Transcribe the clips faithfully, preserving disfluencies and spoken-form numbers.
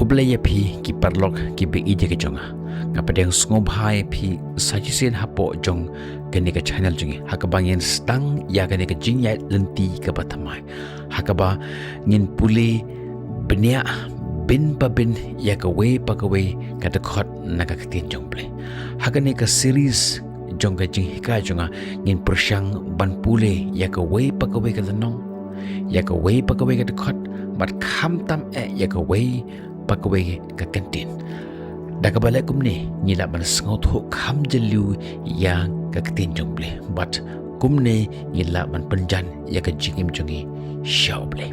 Khublei ïa phi ki paralok kiba ïeit ka jong nga. Nga pdiang sngewbha ïa phi sa shisien hapoh jong kane ka channel jong ngi, ha kaba ngin sdang ïa kane ka jingïaid lynti kaba thymmai, ha kaba ngin pule bniah bynta bynta ïa kawei pa kawei ka dkhot na ka ktien jong U Blei. Ha kane ka series jong ka jinghikai jong nga, ngin pyrshang ban pule ïa kawei pa kawei ka lynnong, ïa kawei pa kawei ka dkhot, bad khamtam eh ïa kawei pa kawei ka kyntien. Da kaba leh kumne, ngi lah ban sngewthuh kham jylliew ïa ka ktien jong U Blei, bad kumne ngi lah ban pynjan ïa ka jingim jong ngi sha U Blei.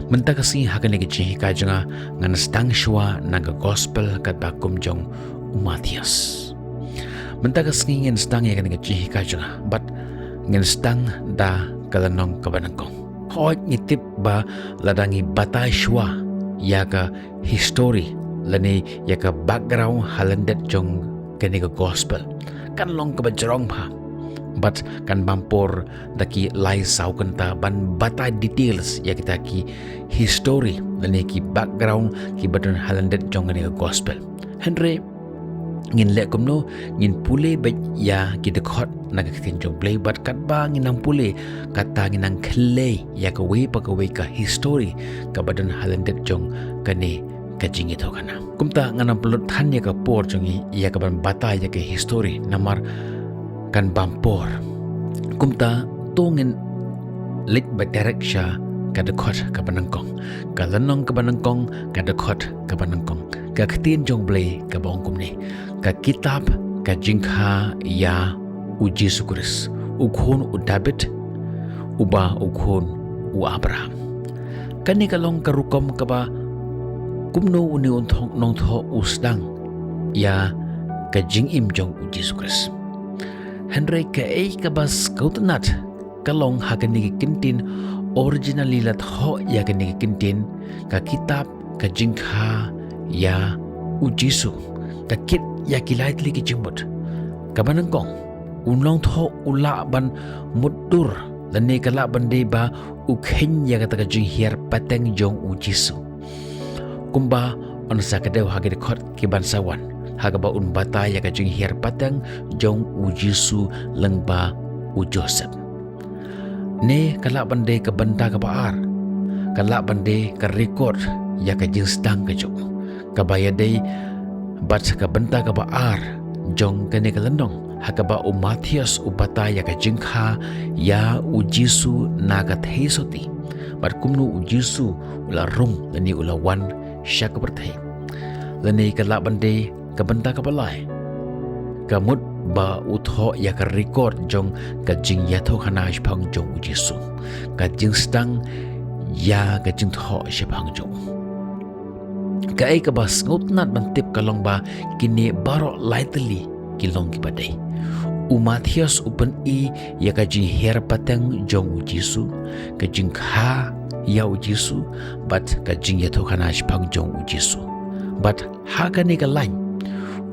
Mynta ka sngi ha kane ka jinghikai jong nga, ngan sdang shuwa na ka gospel katba kum jong u Mathaios. Mynta ka sngi ngin sdang ïa kane ka jinghikai jong nga, bad ngin sdang da ka lynnong kaba nyngkong. Hooid, ngi tip ba lada ngi batai shuwa ïa ka history lane ïa ka background ha lyndet jong kane ka gospel, kan long kaba jrong bha, bad kan bam por da ki lai saw kynta ban batai details ïa kita ki history lane ki background kiba don ha lyndet jong kane ka gospel. Hynrei ngin leh kumno? Ngin pule beit ïa ki dkhot na ka ktien jong U Blei, bad katba ngin nang pule, kata ngin nang khyllei ïa kawei pa kawei ka history kaba don ha lyndet jong kane ka jingïathuhkhana. Kumta ngan ym pynlut than ïa ka por jong ngi ïa kaban batai ïa ka history, namar kan bam por. Kumta to ngin leit beit direct sha ka dkhot kaba nyngkong, ka lynnong kaba nyngkong, ka dkhot kaba nyngkong. Ka ktien jong U Blei kaba ong kumne: Ka kitab ka jingkha ïa u Jisu Khrist, u khun u David, uba u khun u Abraham. Kane ka long ka rukom kaba kumno une u nongthoh u sdang ïa ka jingim jong u Jisu Khrist. Hynrei kaei kaba sngewtynnat ka long ha kane ka kyntien, originally la thoh ïa kane ka kyntien, ka kitab ka jingkha ïa u Jisu, ka kit ïa ki lai tylli ki jingmut. Kaba nyngkong, u nongthoh u lah ban mutdur lane ka lah ban dei ba u kheiñ ïa kata ka jinghiar pateng jong u Jisu. Kumba yn sa kdew ha ki dkhot kiban sa wan, ha kaba un batai ïa ka jinghiar pateng jong u Jisu lyngba u Joseph. Ne ka lah ban dei ka bynta kaba ar, ka lah ban dei ka record ïa ka jingsdang ka jong u, kaba ïadei bad ka bynta kaba ar jong kane ka lynnong, ha kaba u Mathaios u batai ïa ka jingkha ïa u Jisu na ka theisotti, bad kumno u Jisu u la rung lane u la wan sha ka pyrthei. Lane ka lah ban dei ka bynta kaba lai, ka mut ba u thoh ïa ka record jong ka jingïathuhkhana shaphang jong u Jisu, ka jingsdang ïa ka jingthoh shaphang jong u. Kaei kaba sngewtynnat ban tip ka long ba kine baroh lai tylli ki long kiba dei. U Mathaios u pyni ïa ka jinghiar pateng jong u Jisu, ka jingkha ïa u Jisu, bad ka jingïathuhkhana shaphang jong u Jisu. Bad ha kane ka lain,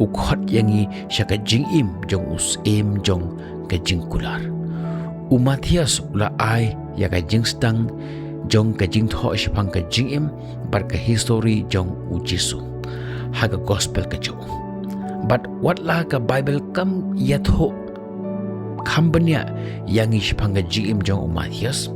u khot ïa ngi sha ka jingim jong u syiem jong ka jingkular. U Mathaios u la ai ïa ka jingsdang jong ka jingthoh shaphang ka jingim bad ka history jong u Jisu ha ka gospel ka jong u. Bad wat la ka Baibl kam ïathuh kham bniah ïa ngi shaphang ka jingim jong u Mathaios,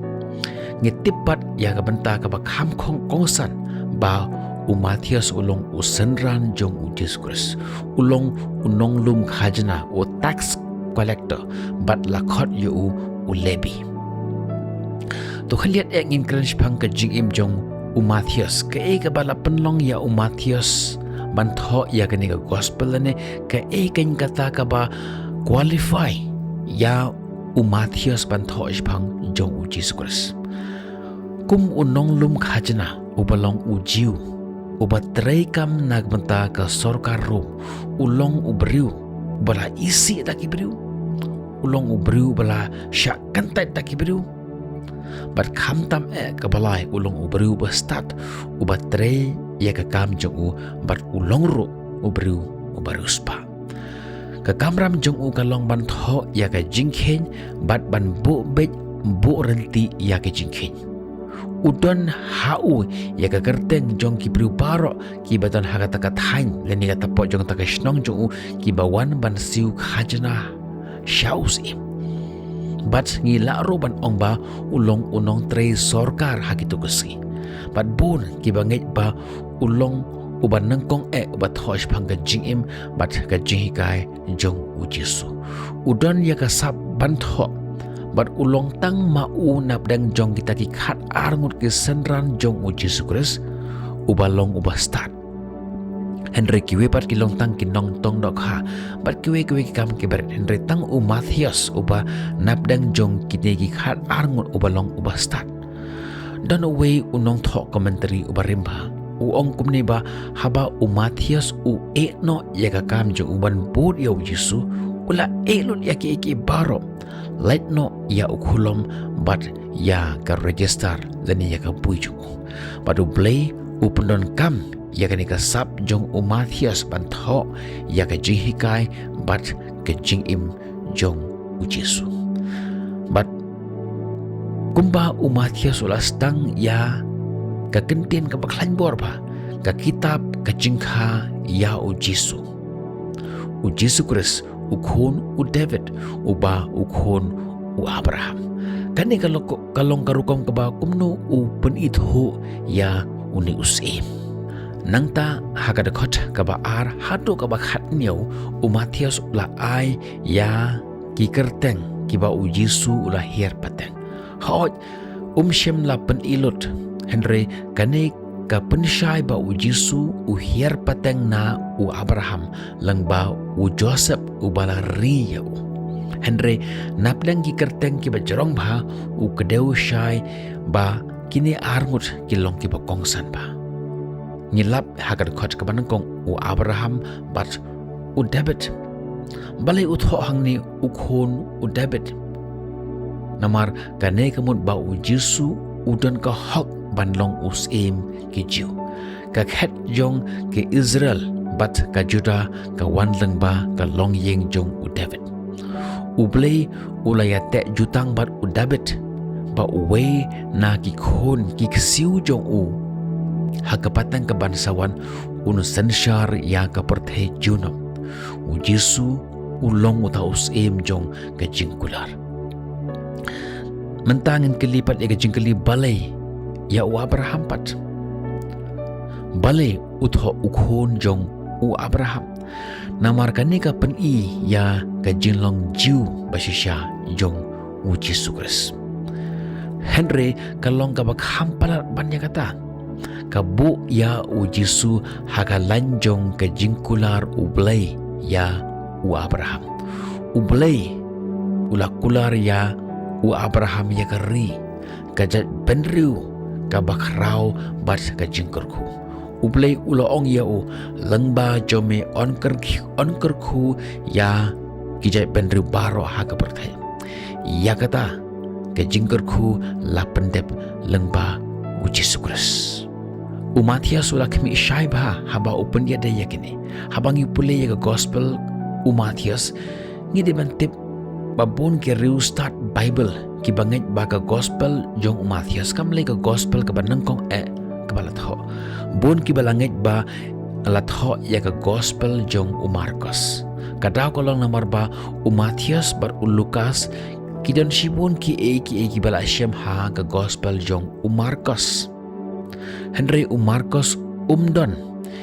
ngi tip pat ïa ka bynta kaba kham kongsan ba u Mathaios u long u synran jong u Jisu Khrist, u long u nonglum khajna, u tax collector, bad la khot ïa u u Lebi. To khyndiat eh ngin kren shaphang ka jingim jong u Mathaios. Kaei kaba la pynlong ïa u Mathaios ban thoh ïa kane ka gospel, lane kaei kata kaba qualify ïa u Mathaios ban thoh shaphang jong u Jisu Khrist. Kum u nonglum khajna uba long u Jiw, uba treikam na ka bynta ka sorkar Rom, u long u briew uba la isih da ki briew, u long u briew uba la shah kyntait da ki briew. Bad khamtam eh kaba lai, u long u briew uba stad, uba trei ïa ka kam jong u, bad u long ruh u briew uba riewspah. Ka kamram jong u ka long ban thoh ïa ka jingkheiñ bad ban buh beit buh rynti ïa ka jingkheiñ. U don ha u ïa ka kyrteng jong ki briew baroh kiba don ha kata ka thaiñ lane kata pdeng jong kata ka shnong jong u, kiba wan ban siew khajna sha u syiem. Bad ngi lah ruh ban ong ba u long u nongtrei sorkar ha kito ki sngi. Bad bun kiba ngeit ba u long uba nyngkong eh uba thoh shaphang ka jingim bad ka jinghikai jong u Jisu. U don ïa ka sap ban thoh, bad u long tang ma u napdeng jong kita ki khatar ngut ki synran jong u Jisu Khrist, uba long uba stad. Hynrei kiwei pat ki long tang ki nongtong dohkha bad kiwei kiwei ki kam kiba rit, hynrei tang u Mathaios uba napdeng jong kine ki khatar ngut uba long uba stad. Don uwei u nongthoh commentary uba rim bha, u ong kumne ba haba u Mathaios u ïeh noh ïa ka kam jong u ban bud ïa u Jisu, u la ïeh lut ïa kiei kiei baroh, lait noh ïa u khulom bad ïa ka register lane ïa ka bui jong u. Bad U Blei u pyndonkam ïa kane ka sap jong u Mathaios ban thoh ïa ka jinghikai bad ka jingim jong u Jisu. Bad kumba u Mathaios u la sdang ïa ka kyntien kaba khlaiñ bor bha, ka kitab ka jingkha ïa u Jisu. U Jisu Khrist, u khun u David, uba u khun u Abraham. Kane ka long, ka long ka rukom kaba kumno u pynithuh ïa une u syiem. Nangta ha ka dkhot kaba ar haduh kaba khathynñiew, u Mathaios u la ai ïa ki kyrteng kiba u Jisu u la hiar pateng. Hooid, um shym la pyni lut, hynrei kane ka pynshai ba u Jisu u hiar pateng na u Abraham lyngba u Joseph uba la ri ïa u. Hynrei napdeng ki kyrteng kiba jrong bha, u kdew shai ba kine arngut ki long kiba kongsan bha. Ngi lap ha ka dkhot kaba nyngkong u Abraham bad u David. Balei u thoh hangne u khun u David? Namar kane ka mut ba u Jisu u don ka hok ban long u syiem ki Jiw. Ka khet jong ki Israel bad ka Juda ka wan lyngba ka longïing jong u David. U Blei u la ïateh jutang bad u David ba uwei na ki khun ki ksiew jong u ha ka pateng kaban sa wan un synshar ïa ka pyrthei junom. U Jisu u long uta u syiem jong ka jingkular. Mynta ngin kylli pat ïa ka jingkylli, balei ïa u Abraham pat? Balei u thoh u khun jong u Abraham? Namar kane ka pyni ïa ka jinglong Jiw ba shisha jong u Jisu Khrist. Hynrei ka long kaba kham palat ban ïa kata. Ka buh ïa u Jisu ha ka lain jong ka jingkular U Blei ïa u Abraham. U Blei u la kular ïa u Abraham ïa ka ri, ka jaitbynriew kaba khraw bad ka jingkyrkhu. U Blei u la ong ïa u, lyngba jong me yn kyrkhu, yn kyrkhu ïa ki jaitbynriew baroh ha ka pyrthei. Ïa kata ka jingkyrkhu la pyndep lyngba u Jisu Khrist. U Mathaios u la khmih shai bha haba u pynïadei ïa kine. Haba ngi pule ïa ka gospel u Mathaios, ngi dei ban tip ba bun ki riewstad Baibl kiba ngeit ba ka gospel jong u Mathaios kam lei ka gospel kaba nyngkong eh kaba la thoh. Bun kiba la ngeit ba la thoh ïa ka gospel jong u Markos. Ka daw ka long namar ba u Mathaios bad u Lukas ki don shibun kiei kiei kiba la shem ha ka gospel jong u Markos. Hynrei u Markos um don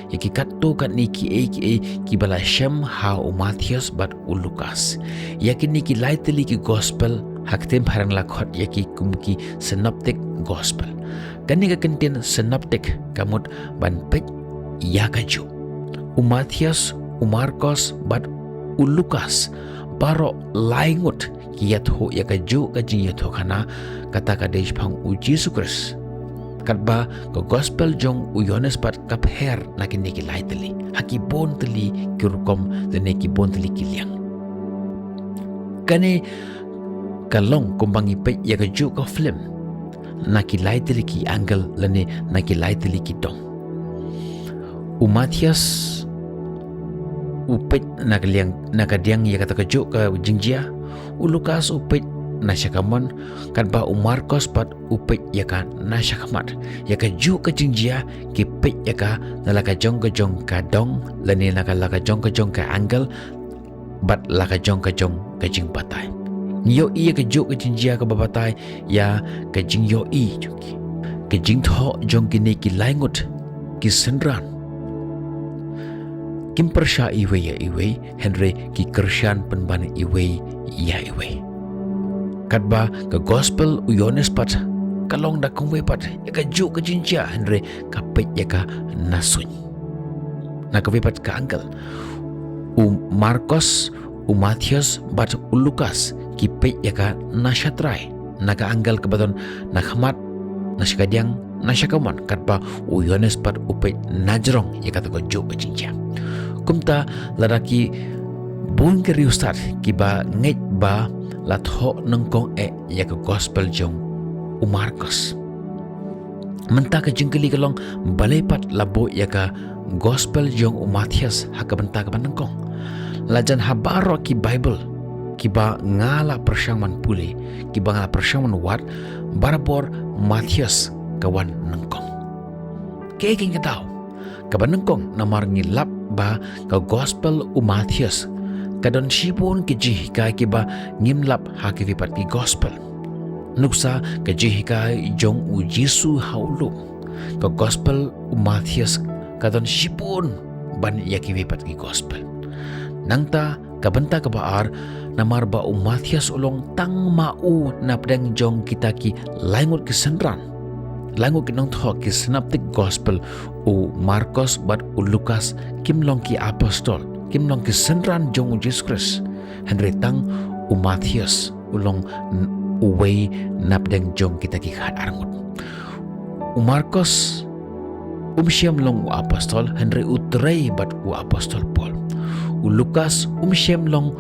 ïa ki katto katne kiei kiei kiba la shem ha u Mathaios bad u Lukas. Ïa kine ki lai tylli ki gospel, ha ka ktien phareng la khot ïa ki kum ki synoptic gospel. Kane ka kyntien synoptic ka mut ban peit ïa kajuh. U Mathaios, u Markos bad u Lukas, baroh lai ngut ki ïathuh ïa kajuh ka jingïathuhkhana, kata ka dei shaphang u Jisu Khrist. Katba ka gospel jong u Ïoannis pat ka pher na kine ki lai tylli, ha ki bun tylli ki rukom lane ki bun tylli ki liang. Kane ka long kumba ngi peit ïa kajuh ka film na ki lai tylli ki angle lane na ki lai tylli ki dong. U Mathaios u peit na ka liang, na ka diang ïa kata kajuh ka jingjia. U Lukas u peit na shakamon, katba u Markos pat u peit ïa ka na shakhmat. Ïa kajuh ka jingjia ki peit ïa ka na la ka jong ka jong ka dong, lane na ka la ka jong ka jong ka angle, bad la ka jong ka jong ka jingbatai. Ngi ïohi ïa kajuh ka jingjia kaba batai ïa ka jingïohi jong ki, ka jingthoh jong kine ki laingut ki synran. Kim pyrshah iwei ïa iwei, hynrei ki kyrshan pynban iwei ïa iwei. Katba ka gospel u Ïoannis pat ka long da kumwei pat ïa kajuh ka jingjia, hynrei ka peit ïa ka na suiñ. Na kawei pat ka angle, u Markos, u Mathaios bad u Lukas ki peit ïa ka na shatrai, na ka angle kaba don na khmat, na shakadiang, na shakamon, katba u Ïoannis pat u peit na jrong ïa kata kajuh ka jingjia. Kumta, lada ki bun ki riewstad kiba ngeit ba la thoh nyngkong eh ïa ka gospel jong u Markos. Mynta ka jingkylli ka long, balei pat la buh ïa ka gospel jong u Mathaios ha ka bynta kaba nyngkong? Lajan ha baroh ki Baibl kiba nga la pyrshang ban pule, kiba nga la pyrshang ban wad, barabor Mathaios ka wan nyngkong. Kaei kane ka daw? Kaba nyngkong, namar ngi lap ba ka gospel u Mathaios ka don shibun ki jinghikai kiba ngim lap ha kiwei pat ki gospel. Nuksa, ka jinghikai jong u Jisu ha u lum. Ka gospel u Mathaios ka don shibun ban ïa kiwei pat ki gospel. Nangta ka bynta kaba ar, namar ba u Mathaios u long tang ma u napdeng jong kita ki laingut ki synran, laingut ki nongthoh ki synoptic gospel. U Markos bad u Lukas kim long ki apostol, kim long ki synran jong u Jisu Khrist. Hynrei tang u Mathaios u long n-, uwei napdeng jong kita ki khatar ngut. U Markos um shym long u apostol, hynrei u trei bad u apostol Paul. U Lukas um shym long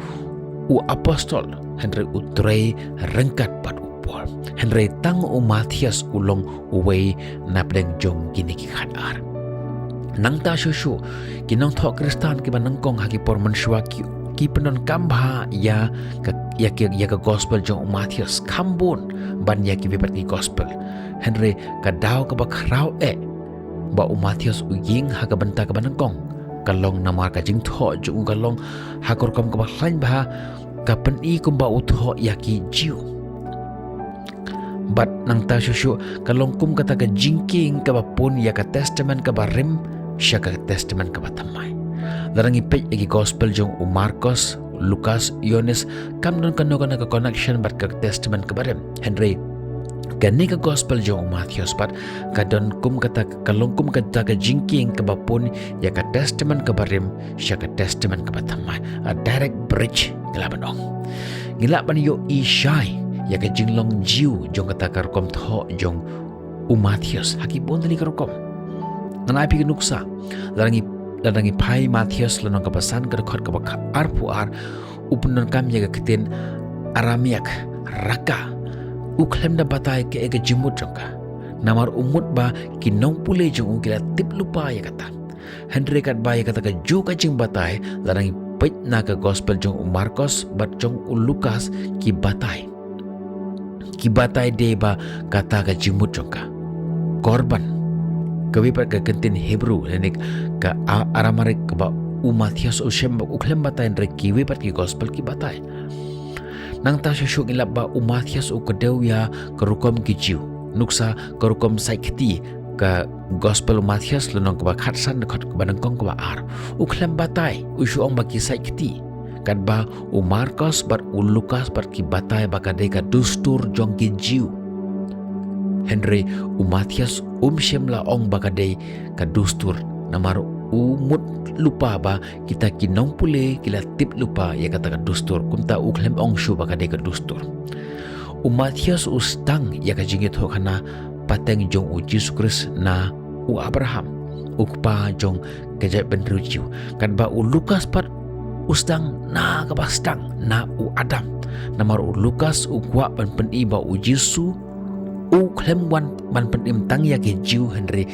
u apostol, hynrei u trei ryngkat bad u Paul. Hynrei tang u Mathaios u long uwei napdeng jong kine ki khatar. Nangta shuh shuh, ki nongthoh Khristan kiba nyngkong ha ki por mynshuwa ki, ki pyndonkam bha ïa ka, ïa ki, ïa ka gospel jong u Mathaios kham bun ban ïa kiwei pat ki gospel. Hynrei ka daw kaba khraw eh ba u Mathaios u ïeng ha ka bynta kaba nyngkong ka long namar ka jingthoh jong u ka long ha ka rukom kaba khlaiñ bha, ka pyni kumba u thoh ïa ki Jiw. Bad nangta shuh shuh ka long kum kata ka jingkieng kaba pun ïa ka Testament kaba rim sha ka Testament kaba thymmai. Lada ngi peit ïa ki gospel jong u Markos, Lukas, Ïoannis, kam don kano kano ka connection bad ka Testament kaba rim. Hynrei kane ka gospel jong u Mathaios pat ka don kum kata, ka long kum kata ka jingkieng kaba pun ïa ka Testament kaba rim sha ka Testament kaba thymmai. A direct bridge ngi lah ban ong. Ngi lah ban ïohi shai ïa ka jinglong Jiw jong kata ka rukom thoh jong u Mathaios ha ki bun tylli ki rukom. Ngan ai phi ka nuksa. Lada ngi, lada ngi phai Mathaios lynnong kaba san, ka dkhot kaba kha-, arphew ar, u pyndonkam ïa ka ktien Aramaic, raka. U khlem da batai kaei ka jingmut jong ka. Namar u mut ba ki nongpule jong u ki la tip lypa ïa kata. Hynrei katba ïa kata kajuh ka jingbatai, lada ngi peit na ka gospel jong u Markos bad jong u Lukas, ki batai. Ki batai de ba kata ka jingmut jong ka. Korban. Kawei pat ka ktien Hebrew, lane ka A-, Aramaic kaba u Mathaios u shem, u khlem batai, hynrei kiwei pat ki gospel ki batai. Nangta shuh shuh ngi lap ba u Mathaios u kdew ïa ka rukom ki Jiw. Nuksa ka rukom sait kti, ka gospel u Mathaios lynnong kaba khatsan, dkhot kaba nyngkong, kaba ar. U khlem batai, u shu ong ba ki sait kti. Katba u Markos bad u Lukas pat ki batai ba ka dei ka dustur jong ki Jiw. Hynrei u Mathaios um shym la ong ba ka dei ka dustur. Namar u mut lypa ba kita ki nongpule ki la tip lypa ïa kata ka dustur. Kumta u khlem ong shuh ba ka dei ka dustur. U Mathaios u sdang ïa ka jingïathuhkhana pateng jong u Jisu Khrist na u Abraham, u kpa jong ka jaitbynriew Jiw. Katba u Lukas pat u sdang na kaba sdang, na u Adam. Namar u Lukas u kwah ban pyni ba u Jisu u khlem wan ban pynim tang ïa ki Jiw, hynrei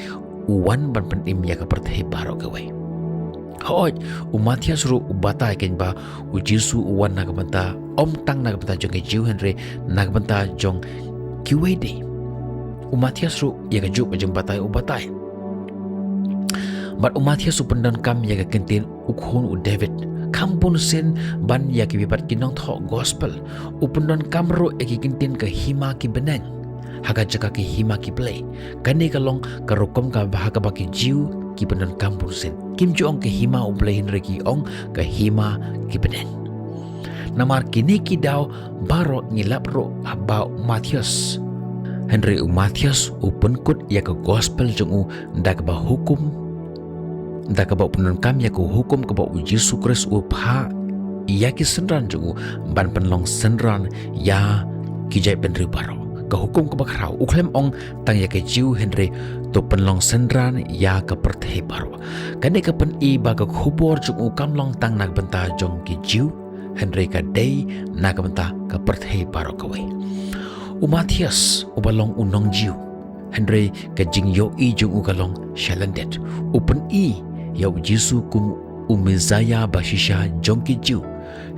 u wan ban pynim ïa ka pyrthei baroh kawei. Hooid, u Matthias ruh u batai kein ba u Jisu u wan na ka bynta, ym tang na ka bynta jong ki Jiw hynrei na ka bynta jong kiwei de. U Matthias ruh ïa kajuh ka jingbatai u batai. Bad u Matthias u pyndonkam ïa ka kyntien u khun u David. Kham bun sien ban ïa ki bipat ki nongthoh gospel, u pyndonkam ruh ïa ki kyntien ka hima ki bneng ha ka jaka ki hima ki blei. Kane ka long ka rukom kaba ha kaba ki Jiw ki pyndonkam bun sien. Kim ju ong ka hima u Blei hynrei ki ong ka hima ki bneng. Namar kine ki daw baroh ngi lap ruh ba u Matthias. Hynrei u Matthias u pynkut ïa ka gospel jong u da kaba hukum, da kaba u pyndonkam ïa ka hukum kaba u Jisu Khrist u phah ïa ki synran jong u ban pynlong synran ïa ki jaitbynriew baroh. Ka hukum kaba khraw u khlem ong tang ïa ki Jiw hynrei to pynlong synran ïa ka pyrthei baroh. Kane ka pyni ba ka khubor jong u kam long tang na ka bynta jong ki Jiw hynrei ka dei na ka bynta ka pyrthei baroh kawei. U Matthias uba long u nong Jiw hynrei ka jingïohi jong u ka long shalyndet. U pyni ïa u Jisu kum u Messaïah ba shisha jong ki Jiw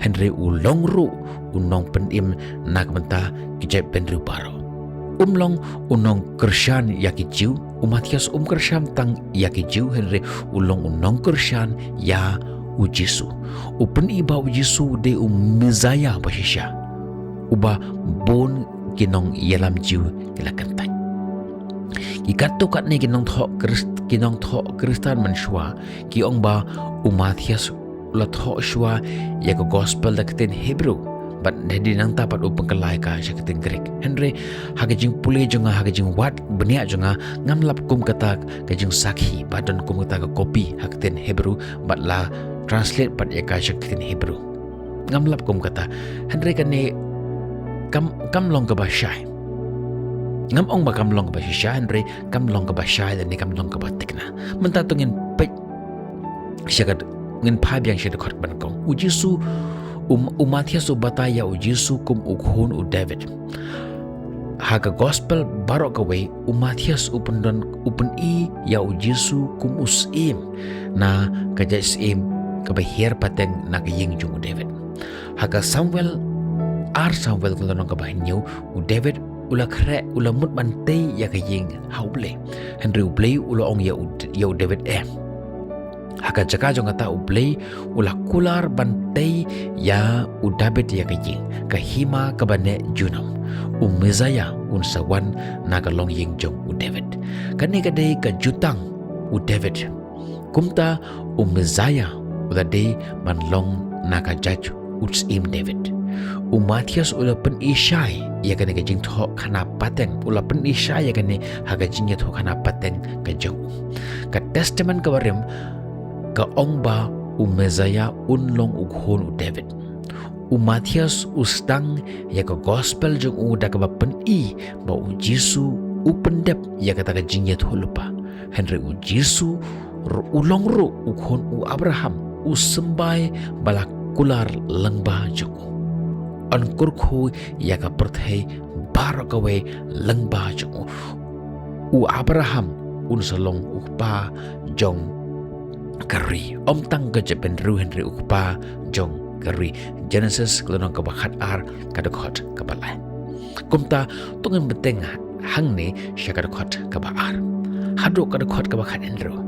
hynrei u long ruh u nongpynim na ka bynta ki jaitbynriew baroh. Um long u nongkyrshan ïa ki Jiw, u Matthias um kyrshan tang ïa ki Jiw hynrei u long u nongkyrshan ïa u Jisu. U pyni ba u Jisu u dei u Messaïah ba shisha uba bun ki nongïalam Jiw ki la kyntait. Ki katto katne ki nongthoh Khrist, ki nongthoh Khristan mynshuwa ki ong ba u Matthias u la thoh shuwa ïa ka gospel da ka ktien Hebrew. Bad hadien nangta pat u pynkylla ïa ka sha ka ktien Greek. Hynrei ha ka jingpule jong nga, ha ka jingwad bniah jong nga, ngam lap kum kata ka jingsakhi ba don kum kata ka kopi ha ka ktien Hebrew bad la translate pat ïa ka sha ka ktien Hebrew. Ngam lap kum kata. Hynrei kane kam, kam long kaba shai. Ngam ong ba kam long kaba shisha hynrei kam long kaba shai lane kam long kaba thikna. Mynta to ngin peit sha ka, ngin phai biang sha ka dkhot ba nyngkong. U Jisu, u, u Matthias u batai ïa u Jisu kum u khun u David. Ha ka gospel baroh kawei u Matthias u pyndon, u pyni ïa u Jisu kum u syiem na ka jait syiem kaba hiar pateng na ka ïing jong u David. Ha ka Samuel, ar Samuel ka lynnong kaba hynñiew, u David u la khreh, u la mut ban tei ïa ka ïing ha u Blei. Hynrei u Blei u la ong ïa u, ïa u David eh. Ha ka jaka jong kata u Blei u la kular ban tei ïa u David ïa ka ïing, ka hima kaba neh junom. U Messaïah un sa wan na ka longïing jong u David. Kane ka dei ka jutang u David. Kumta u Messaïah u la dei ban long na ka jait u syiem David. U Matthias u la pyni shai ïa kane ka jingthoh khana pateng, u la pyni shai ïa kane ha ka jingïathoh khana pateng ka jong u. Ka Testament kaba rim ka ong ba u Messaïah un long u khun u David. U Matthias u sdang ïa ka gospel jong u da kaba pyni ba u Jisu u pyndep ïa kata ka jingïathuhlypa. Hynrei u Jisu ruh u long ruh u khun u Abraham, u symbai ba la kular lyngba jong u. Yn kyrkhu ïa ka pyrthei baroh kawei lyngba jong u. U Abraham un sa long u kpa jong ka ri. Ym tang ka jaitbynriew hynrei u kpa jong ka ri. Genesis ka lynnong kaba khatar ka dkhot kaba lai. Kumta to ngin bteng hangne sha ka dkhot kaba ar haduh ka dkhot kaba khathynriew.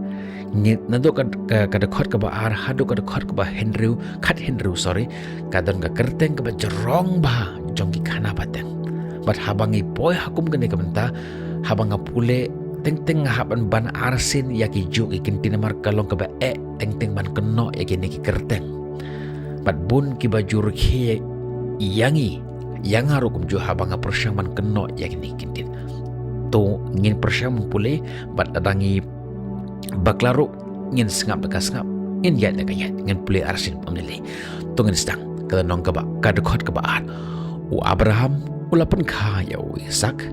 Ngi, naduh ka, ka, ka dkhot kaba ar haduh ka dkhot kaba hynriew, khathynriew, sorry, ka don ka kyrteng kaba jrong bha jong ki khana pateng. Bad haba ngi poi ha kum kane ka bynta, haba nga pule, teng teng nga hap ban ban arsien ïa kijuh ki kyntien namar ka long kaba eh teng teng ban kynnoh ïa kine ki kyrteng. Bad bun kiba ju rkhie ïa ngi, ïa nga ruh kumjuh haba nga pyrshang ban kynnoh ïa kine ki kyntien. To ngin pyrshang ban pule, bad lada ngi bakla ruh ngin sngap da ka sngap, ngin ïaid da ka ïaid, ngin pule arsien, ym lei lei. To ngin sdang, ka lynnong kaba, ka dkhot kaba ar. U Abraham u la pynkha ïa u Isak,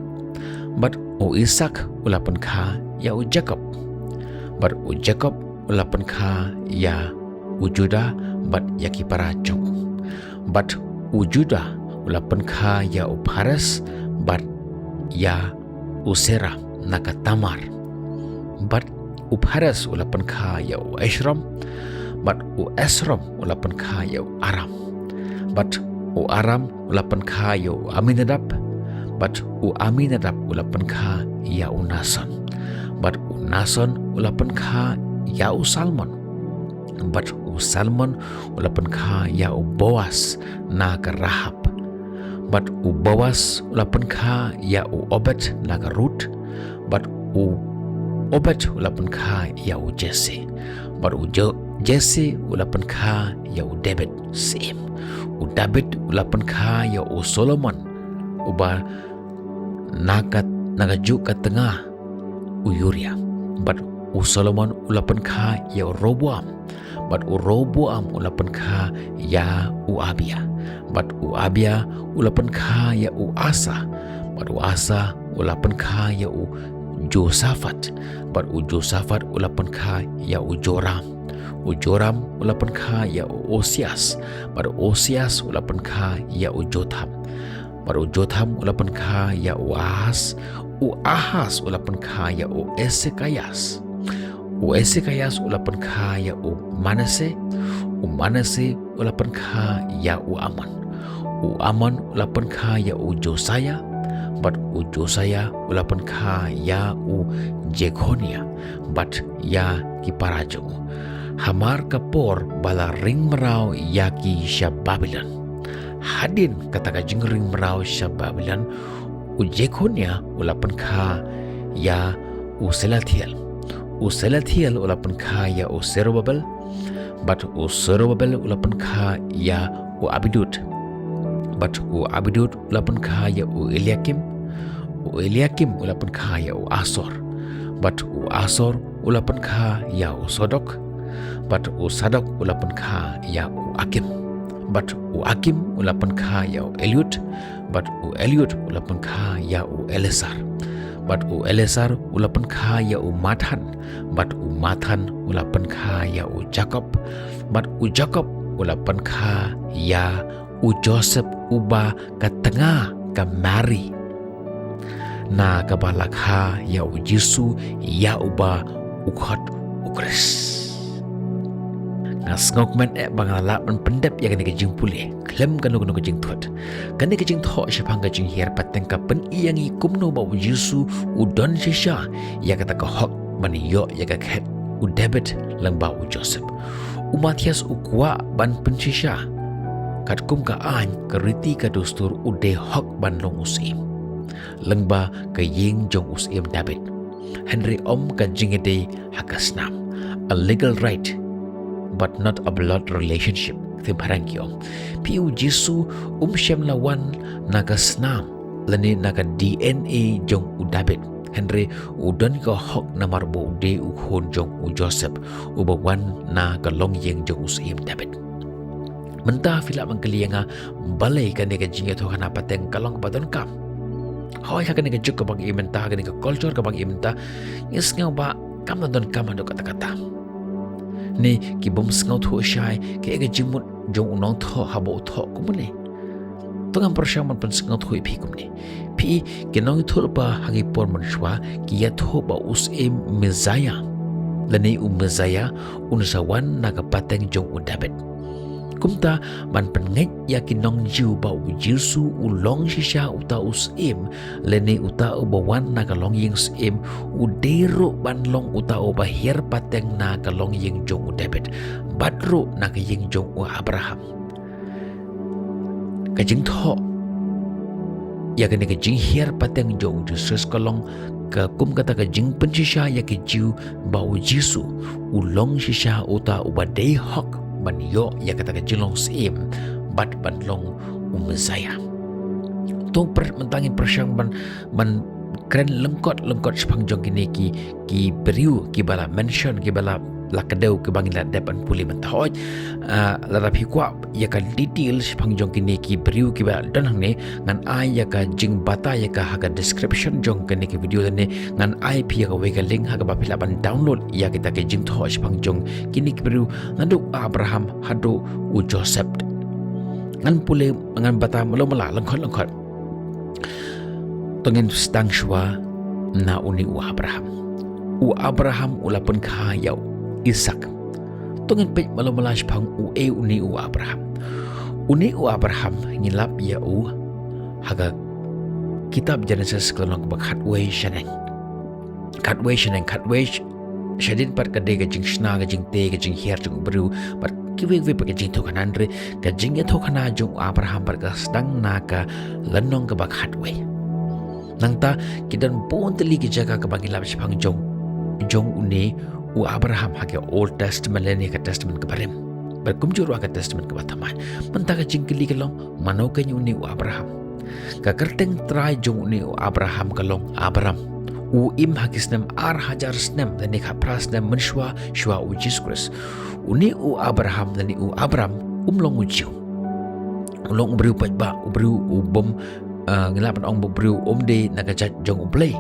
bad u Isak u la pynkha ïa u Jakob, bad u Jakob u la pynkha ïa u Judah bad ïa ki para jong u. Bad u Judah u la pynkha ïa u Phares bad ïa u Serah na ka Tamar. Bad u Phares u la pynkha ïa u Esrom, bad u Esrom u la pynkha ïa u Aram, bad u Aram u la pynkha ïa u Aminadab, bad u Aminadab u la pynkha ïa u Nason, bad u Nason u la pynkha ïa u Salmon, bad u Salmon u la pynkha ïa u Boas na ka Rahab, bad u Boas u la pynkha ïa u Obed na ka Rut, bad u Obed u la pynkha ïa u Jesse, bad u Jo- Jesse u la pynkha ïa u David syiem. U David u la pynkha ïa u Solomon uba na ka, na ka juh ka tnga u Uria, bad u Solomon u la pynkha ïa u Roboam, bad u Roboam u la pynkha ïa u Abia, bad u Abia u la pynkha ïa u Asa, bad u Asa u la pynkha ïa u Josaphat, bad u Josaphat u la pynkha ïa u Joram, u Joram u la pynkha ïa u Osias, bad u Osias u la pynkha ïa u Jotham, bad u Jotham u la pynkha ïa u Ahas, u Ahas u la pynkha ïa u Esekaias, u Esekaias u la pynkha ïa u Manase, u Manase u la pynkha ïa u Amon, u Amon u la pynkha ïa u Josaia, bad u Josaia u la pynkha ïa u Jekhonia, bad ïa ki para jong u. Hamar ka por ba la ring mraw ïa ki sha Babilon. Hadien kata ka jingring mraw sha Babilon, u Jekhonia u la pynkha ïa u Selathiel, u Selathiel u la pynkha ïa u Serubabel, bad u Serubabel u la pynkha ïa u Abidud, bad u Abidud u la pynkha ïa u Eliakim, u Eliakim u la pynkha ïa u Asor, bad u Asor u la pynkha ïa u Sadok, bad u Sadok u la pynkha ïa u Akim, bad u Akim u la pynkha ïa u Eliud, bad u Eliud u la pynkha ïa u Eleasar, bad u Eleasar u la pynkha ïa u Mathan, bad u Mathan u la pynkha ïa u Jakob, bad u Jakob u la pynkha ïa u Joseph uba ka tnga ka Mari, na kaba la kha ïa u Jisu ïa uba u khot u Khrist. Nga sngewkmen eh ba nga lah ban pyndep ïa kane ka jingpule khlem kano kano ka jingthut. Kane ka jingthoh shaphang ka jinghiar pateng ka pyni ïa ngi kumno ba u Jisu u don shisha ïa kata ka hok ban ïoh ïa ka khet u David lyngba u Joseph. U Matthias u kwah ban pynshisha katkum ka aiñ, ka riti, ka dustur, u dei hok ban long u syiem lyngba ka ïing jong u syiem David. Hynrei ym ka jingïadei ha ka snam, a legal right but not a blood relationship. Ka ktien phareng ki ong, phi, u Jisu um shym la wan na ka snam lane na ka D N A jong u David, hynrei u don ka hok namar ba u dei u khun jong u Joseph uba wan na ka longïing jong u syiem David. Mynta phi lah ban kylli ïa nga, balei kane ka jingïathuhkhana pateng ka long kaba donkam? Hooid, ha kane ka juk kaba ngi im mynta, ha kane ka culture kaba ngi im mynta, ngi sngew ba kam donkam haduh katta katta. Ne ki bym sngewthuh shai kaei ka jingmut jong u nongthoh haba u thoh kumne. To ngam pyrshang ban pynsngewthuh ïa phi kumne. Phi, ki nongïathuhlypa ha ki por mynshuwa ki ïathuh ba u syiem Messiah lane u Messiah un sa wan na ka pateng jong u David. Kumta ban pynngeit ïa ki nong Jiw ba u Jisu u long shisha uta u syiem lane uta uba wan na ka longïing syiem, u dei ruh ban long uta uba hiar pateng na ka longïing jong u David bad ruh na ka ïing jong u Abraham. Ka jingthoh ïa kane ka jinghiar pateng jong u Jisu ka long ka kum kata ka jingpynshisha ïa ki Jiw ba u Jisu u long shisha uta uba dei hok ban ïoh ïa kata ka jinglong syiem bad ban long u Messiah. To mynta ngin pyrshang ban, ban kren lyngkot lyngkot shaphang jong kine ki, ki briew kiba la mention, kiba la, la kdew, kiba ngi la dep ban pule mynta. Hooid, ah, lada phi kwah ïa ka detail shaphang jong kine ki briew kiba la don hangne, ngan ai ïa ka jingbatai ïa ka ha ka description jong kane ka video, lane ngan ai phi ïa kawei ka link ha kaba phi lah ban download ïa kita ki jingthoh shaphang jong kine ki briew, naduh Abraham haduh u Joseph. Ngan pule, ngan batai mala mala, lyngkot lyngkot. To ngin sdang shuwa na une u Abraham. U Abraham u la pynkha ïa u Isak. To ngin peit malu mala shaphang uei une u Abraham. Une u Abraham ngi lap ïa u ha ka kitab Genesis ka lynnong kaba khatwei shaneng. Khatwei shaneng, khatwei sh-, shadien pat ka dei ka jingshna, ka jingtei, ka jinghiar jong u briew, bad kiwei kiwei pat ka jingïathuhkhana, hynrei ka jingïathuhkhana jong u Abraham bad ka sdang na ka lynnong kaba khatwei. Nangta ki don bun tylli ki jaka kaba ngi lap shaphang jong, jong une u Abraham ha ka Old Testament lane ka Testament kaba rim, bad kumjuh ruh ha ka Testament kaba thymmai. Mynta ka jingkylli ka long, mano keiñ une u Abraham? Ka kyrteng trai jong une u Abraham ka long Abram. U im ha ki snem ar hajar snem lane khatphra snem mynshuwa, shuwa u Jisu Khrist. Une u Abraham lane u Abram um long u Jiw. U long u briew paidbah, u briew u bym, ah, ngi lah ban ong ba u briew um dei na ka jait jong U Blei.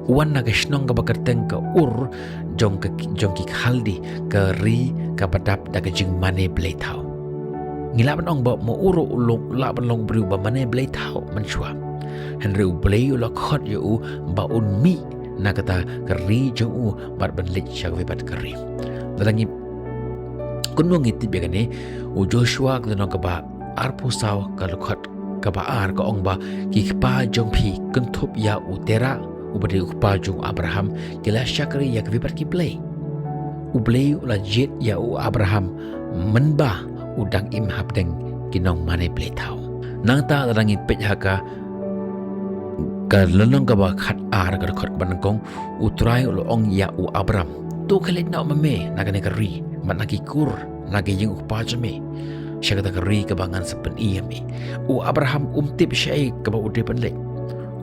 U wan na ka shnong kaba kyrteng ka Ur jong ka, jong ki Khaldi, ka ri kaba dap da ka jingmane blei thaw. Ngi lah ban ong ba ma u ruh u long, lah ban long u briew ba mane blei thaw mynshuwa. Hynrei U Blei u la khot ïa u ba un mih na kata ka ri jong u bad ban leit sha kawei pat ka ri. Lada ngi kynmaw ngi tip ïa kane, u Joshua ka lynnong kaba arphew saw ka dkhot kaba ar ka ong ba ki kpa jong phi kynthup ïa u Tera, uba dei u kpa jong u Abraham, ki la shakri ïa kiwei pat ki blei. U Blei u la jied ïa u Abraham mynba u dang im hapdeng ki nongmane blei thaw. Nangta lada ngi peit ha ka, ka lynnong kaba khatar ka dkhot kaba nyngkong, U Trai u la ong ïa u Abram, to khie leit noh ma me na kane ka ri, bad na ki kur, na ki ïing u kpa jong me, sha kata ka ri kaba ngan sa pyni ïa me. U Abraham um tip shaei kaba u dei ban leit.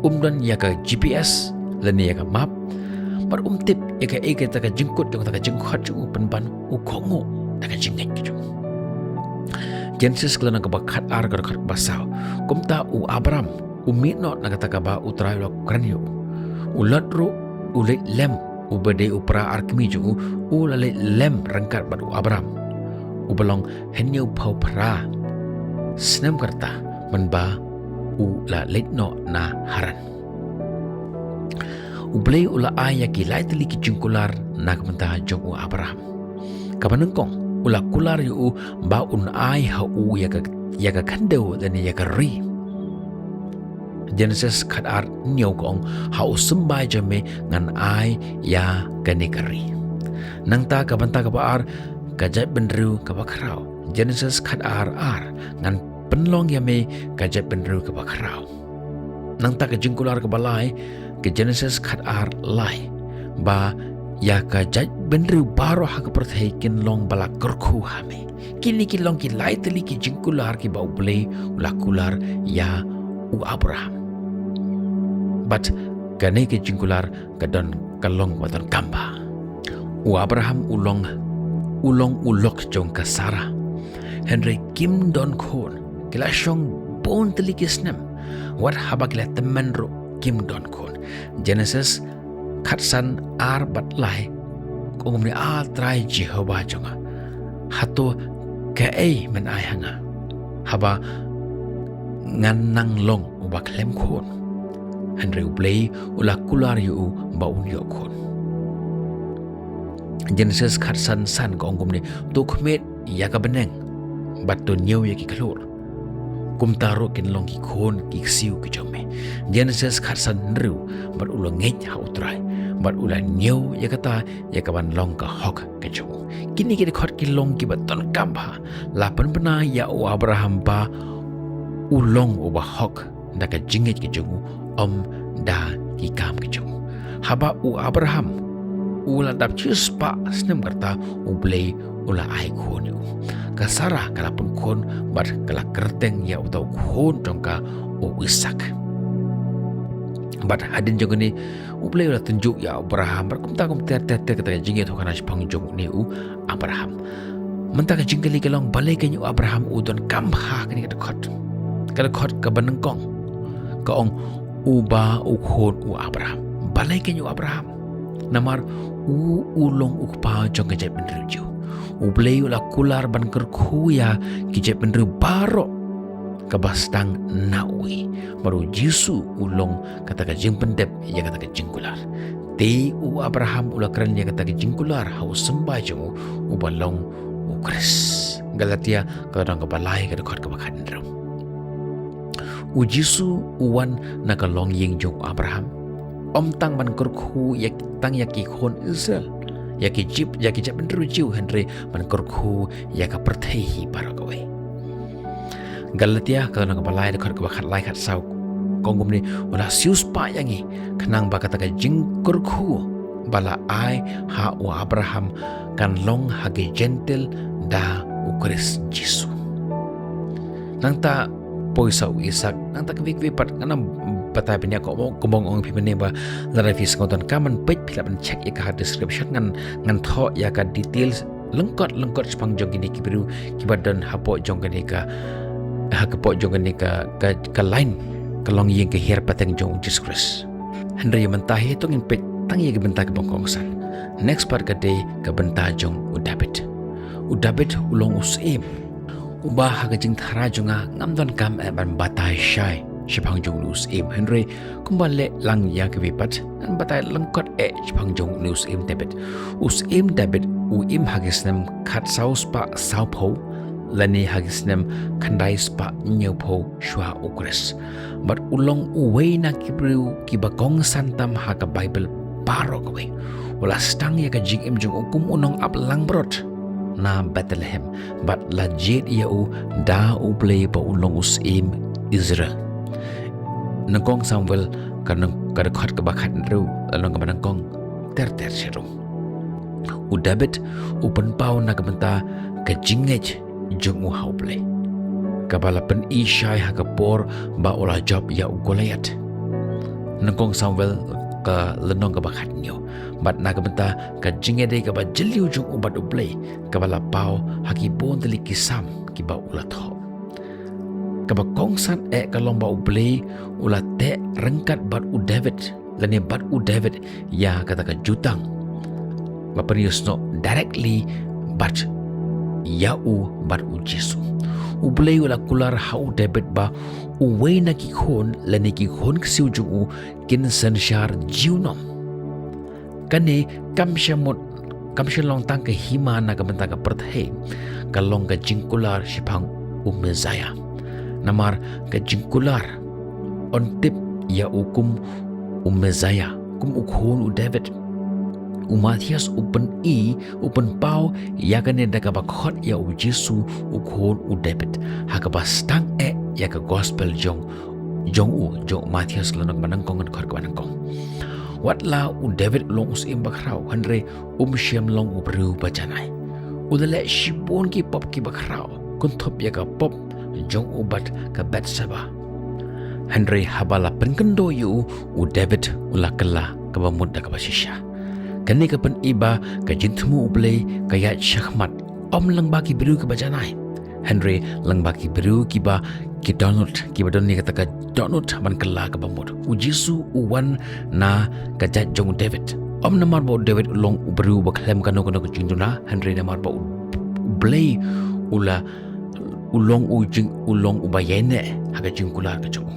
Um don ïa ka G P S lane ïa ka map, bad um tip ïa kaei kata ka jingkut jong kata ka jingkhot jong u, pynban u kohnguh da ka jingngeit ka jong u. Genesis ka lynnong kaba khatar ka dkhot kaba saw. Kumta u Abram u mih noh na kata kaba U Trai u la kren ïa u. U Lot ruh u leit lem, uba dei u para arkmie jong u, u la leit lem ryngkat bad u Abram, uba long hynñiewphew phra snem karta mynba u la leit noh na Haran. U Blei u la ai ïa ki lai tylli ki jingkular na ka bynta jong u Abraham. Kaba nyngkong, u la kular ïa u ba un ai ha u ïa ka, ïa ka khyndew lane ïa ka ri. Genesis khatar hynñiew ka ong, ha u symbai jong me ngan ai ïa kane ka ri. Nangta ka bynta kaba ar, ka jaitbynriew kaba khraw. Genesis khatar ar, ngan pynlong ïa me ka jaitbynriew kaba khraw. Nangta ka jingkular kaba lai, ka Genesis khatar lai, ba ïa ka jaitbynriew baroh ha ka pyrthei kin long ba la kyrkhu ha me. Kine ki long ki lai tylli ki jingkular kiba U Blei u la kular ïa u Abraham. Bad kane ka jingkular ka don, ka long ba donkam bha. U Abraham u long, u long u lok jong ka Sara. Hynrei kim don khun. Ki la shong bun tylli ki snem. Wat haba ki la tymmen ruh kim don khun. Genesis khatsan ar bad lai. Ka ong kumne, A Trai Jehobah jong nga, hato kaei men ai ha nga, haba ngan nang long uba khlem khun? Hynrei U Blei u la kular ïa u ba un ïoh khun. Genesis khatsan san ka ong kumne, to khmih ïa ka bneng bad to ñiew ïa ki khlur. Kumta ruh kin long ki khun ki ksiew ki jong me. Genesis khatsan hynriew, bad u la ngeit ha U Trai, bad u la ñiew ïa kata ïa kaban long ka hok ka jong u. Kine ki dkhot ki long kiba donkam bha, la pynbna ïa u Abraham ba u long uba hok da ka jingngeit ka jong u, ym da ki kam ka jong u. Haba u Abraham u la dap shispah snem karta, U Blei u la ai khun ïa u. Ka Sara ka la pun khun bad ka la kyrteng ïa uta u khun jong ka u Isaak. Bad hadien jong kane, U Blei u la tynjuh ïa Abraham bad kumta kumta ter ter ter kata ka jingïathuhkhana shaphang jong une u Abraham. Mynta ka jingkylli ka long, balei keiñ u Abraham u donkam bha ha kane ka dkhot? Ka dkhot kaba nyngkong ka ong, uba u khun u Abraham. Balei keiñ u Abraham? Namar u, u long u kpa jong ka jaitbynriew Jiw. U Blei u la kular ban kyrkhu ïa ki jaitbynriew baroh kaba sdang na u. Bad u Jisu u long kata ka jingpyndep ïa kata ka jingkular. Te u Abraham u la kren ïa kata ka jingkular ha u symbai jong u, uba long u Khrist. Galatia ka lynnong kaba lai ka dkhot kaba khathynriew. U Jisu u wan na ka longïing jong u Abraham. Ym tang ban kyrkhu ïa tang ïa ki khun Israel, ïa ki jip, ïa ki jaitbynriew Jiw, hynrei ban kyrkhu ïa ka pyrthei hi baroh kawei. Galatia ka lynnong kaba lai dkhot kaba khatlai khatsaw ka ong kumne, u la siewspah ïa ngi khnang ba kata ka jingkyrkhu ba la ai ha u Abraham kan long ha ki Jentil da u Khrist Jisu. Nangta poi sa u Isak, nangta kawei kawei pat ngan ym batai bniah, kumba nga ong ïa phi mynne ba lada phi sngewdon kam ban peit, phi lah ban check ïa ka ha description, ngan, ngan thoh ïa ka details lyngkot lyngkot shaphang jong kine ki briew kiba don hapoh jong kane ka, hapoh jong kane ka, ka, ka line ka longïing ka hiar pateng jong u Jisu Khrist. Hynrei mynta hi to ngin peit tang ïa ka bynta kaba kongsan. Next pat ka dei ka bynta jong u David. U David u long u syiem uba ha ka jingthrang jong nga ngam donkam eh ban batai shai shaphang jong u syiem, hynrei kumba leh lang ïa kiwei pat, ngan batai lyngkot eh shaphang jong u syiem David. U syiem David u im ha ki snem khatsaw spah sawphew lane ha ki snem khyndai spah hynñiewphew shuwa u Khrist. Bad u long uwei na ki briew kiba kongsan tam ha ka Baibl baroh kawei. U la sdang ïa ka jingim jong u kum u nongap langbrot na Bethlehem, bad la jied ïa u da U Blei ba u long u syiem Israel. Nyngkong Samuel ka nyng-, ka dkhot kaba khathynriew, lynnong kaba nyngkong ter ter sha ruh. U David u pynpaw na ka bynta ka jingngeit jong u ha U Blei, kaba la pyni shai ha ka por ba u la jop ïa u Goliath. Nyngkong Samuel ka lynnong kaba khathynñiew. Bad na ka bynta ka jingïadei kaba jylliew jong u bad U Blei, kaba la paw ha ki bun tylli ki Salm kiba u la thoh. Kaba kongsan eh ka long ba U Blei u la teh ryngkat bad u David, lane bad u David ïa kata ka jutang ba pynïasnoh directly bad ïa u bad u Jisu. U Blei u la kular ha u David ba uwei na ki khun lane ki khun ksiew jong u kin synshar junom. Kane kam shym mut, kam shym long tang ka hima na ka bynta ka pyrthei, ka long ka jingkular shaphang u Messiah. Namar ka jingkular yn tip ïa u kum u Messiah, kum u khun u David. U Mathaios u pyni, u pynpaw ïa kane da kaba khot ïa u Jisu u khun u David, ha kaba sdang eh ïa ka gospel jong, jong u, jong u Mathaios lynnong ba nyngkong, dkhot kaba nyngkong. Wat la u David u long u syiem bakhraw, hynrei um shym long u briew ba janai. U la leh shibun ki pop kiba khraw, kynthup ïa ka pop jong u bad ka Bathsheba. Hynrei haba la pynkynduh ïa u, u David u la kylla kaba mut da kaba shisha. Kane ka pyni ba ka jingthmu U Blei ka ïaid shakhmat, ym lyngba ki briew kiba janai, hynrei lyngba ki briew kiba, ki dohnud, kiba don ïa kata ka dohnud ban kylla kaba mut. U Jisu u wan na ka jait jong u David. Ym namar ba u David u long u briew ba khlem kano kano ka jingduna, hynrei namar ba U Blei u la, u long u jing, u long uba ïaineh ha ka jingkular ka jong u.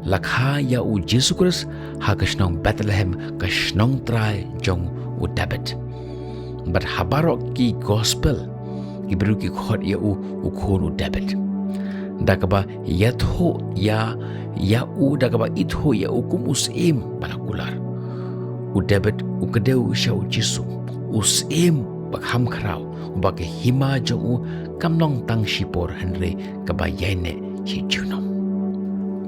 La kha ïa u Jisu Khrist ha ka shnong Bethlehem, ka shnong trai jong u David. Bad ha baroh ki gospel, ki briew ki khot ïa u u khun u David. Da kaba ïathuh ïa, ïa u, da kaba ithuh ïa u kum u syiem ba la kular, u David u kdew sha u Jisu, u syiem ba kham khraw, uba ka hima jong u kam long tang shipor, hynrei kaba ïaineh shi junom.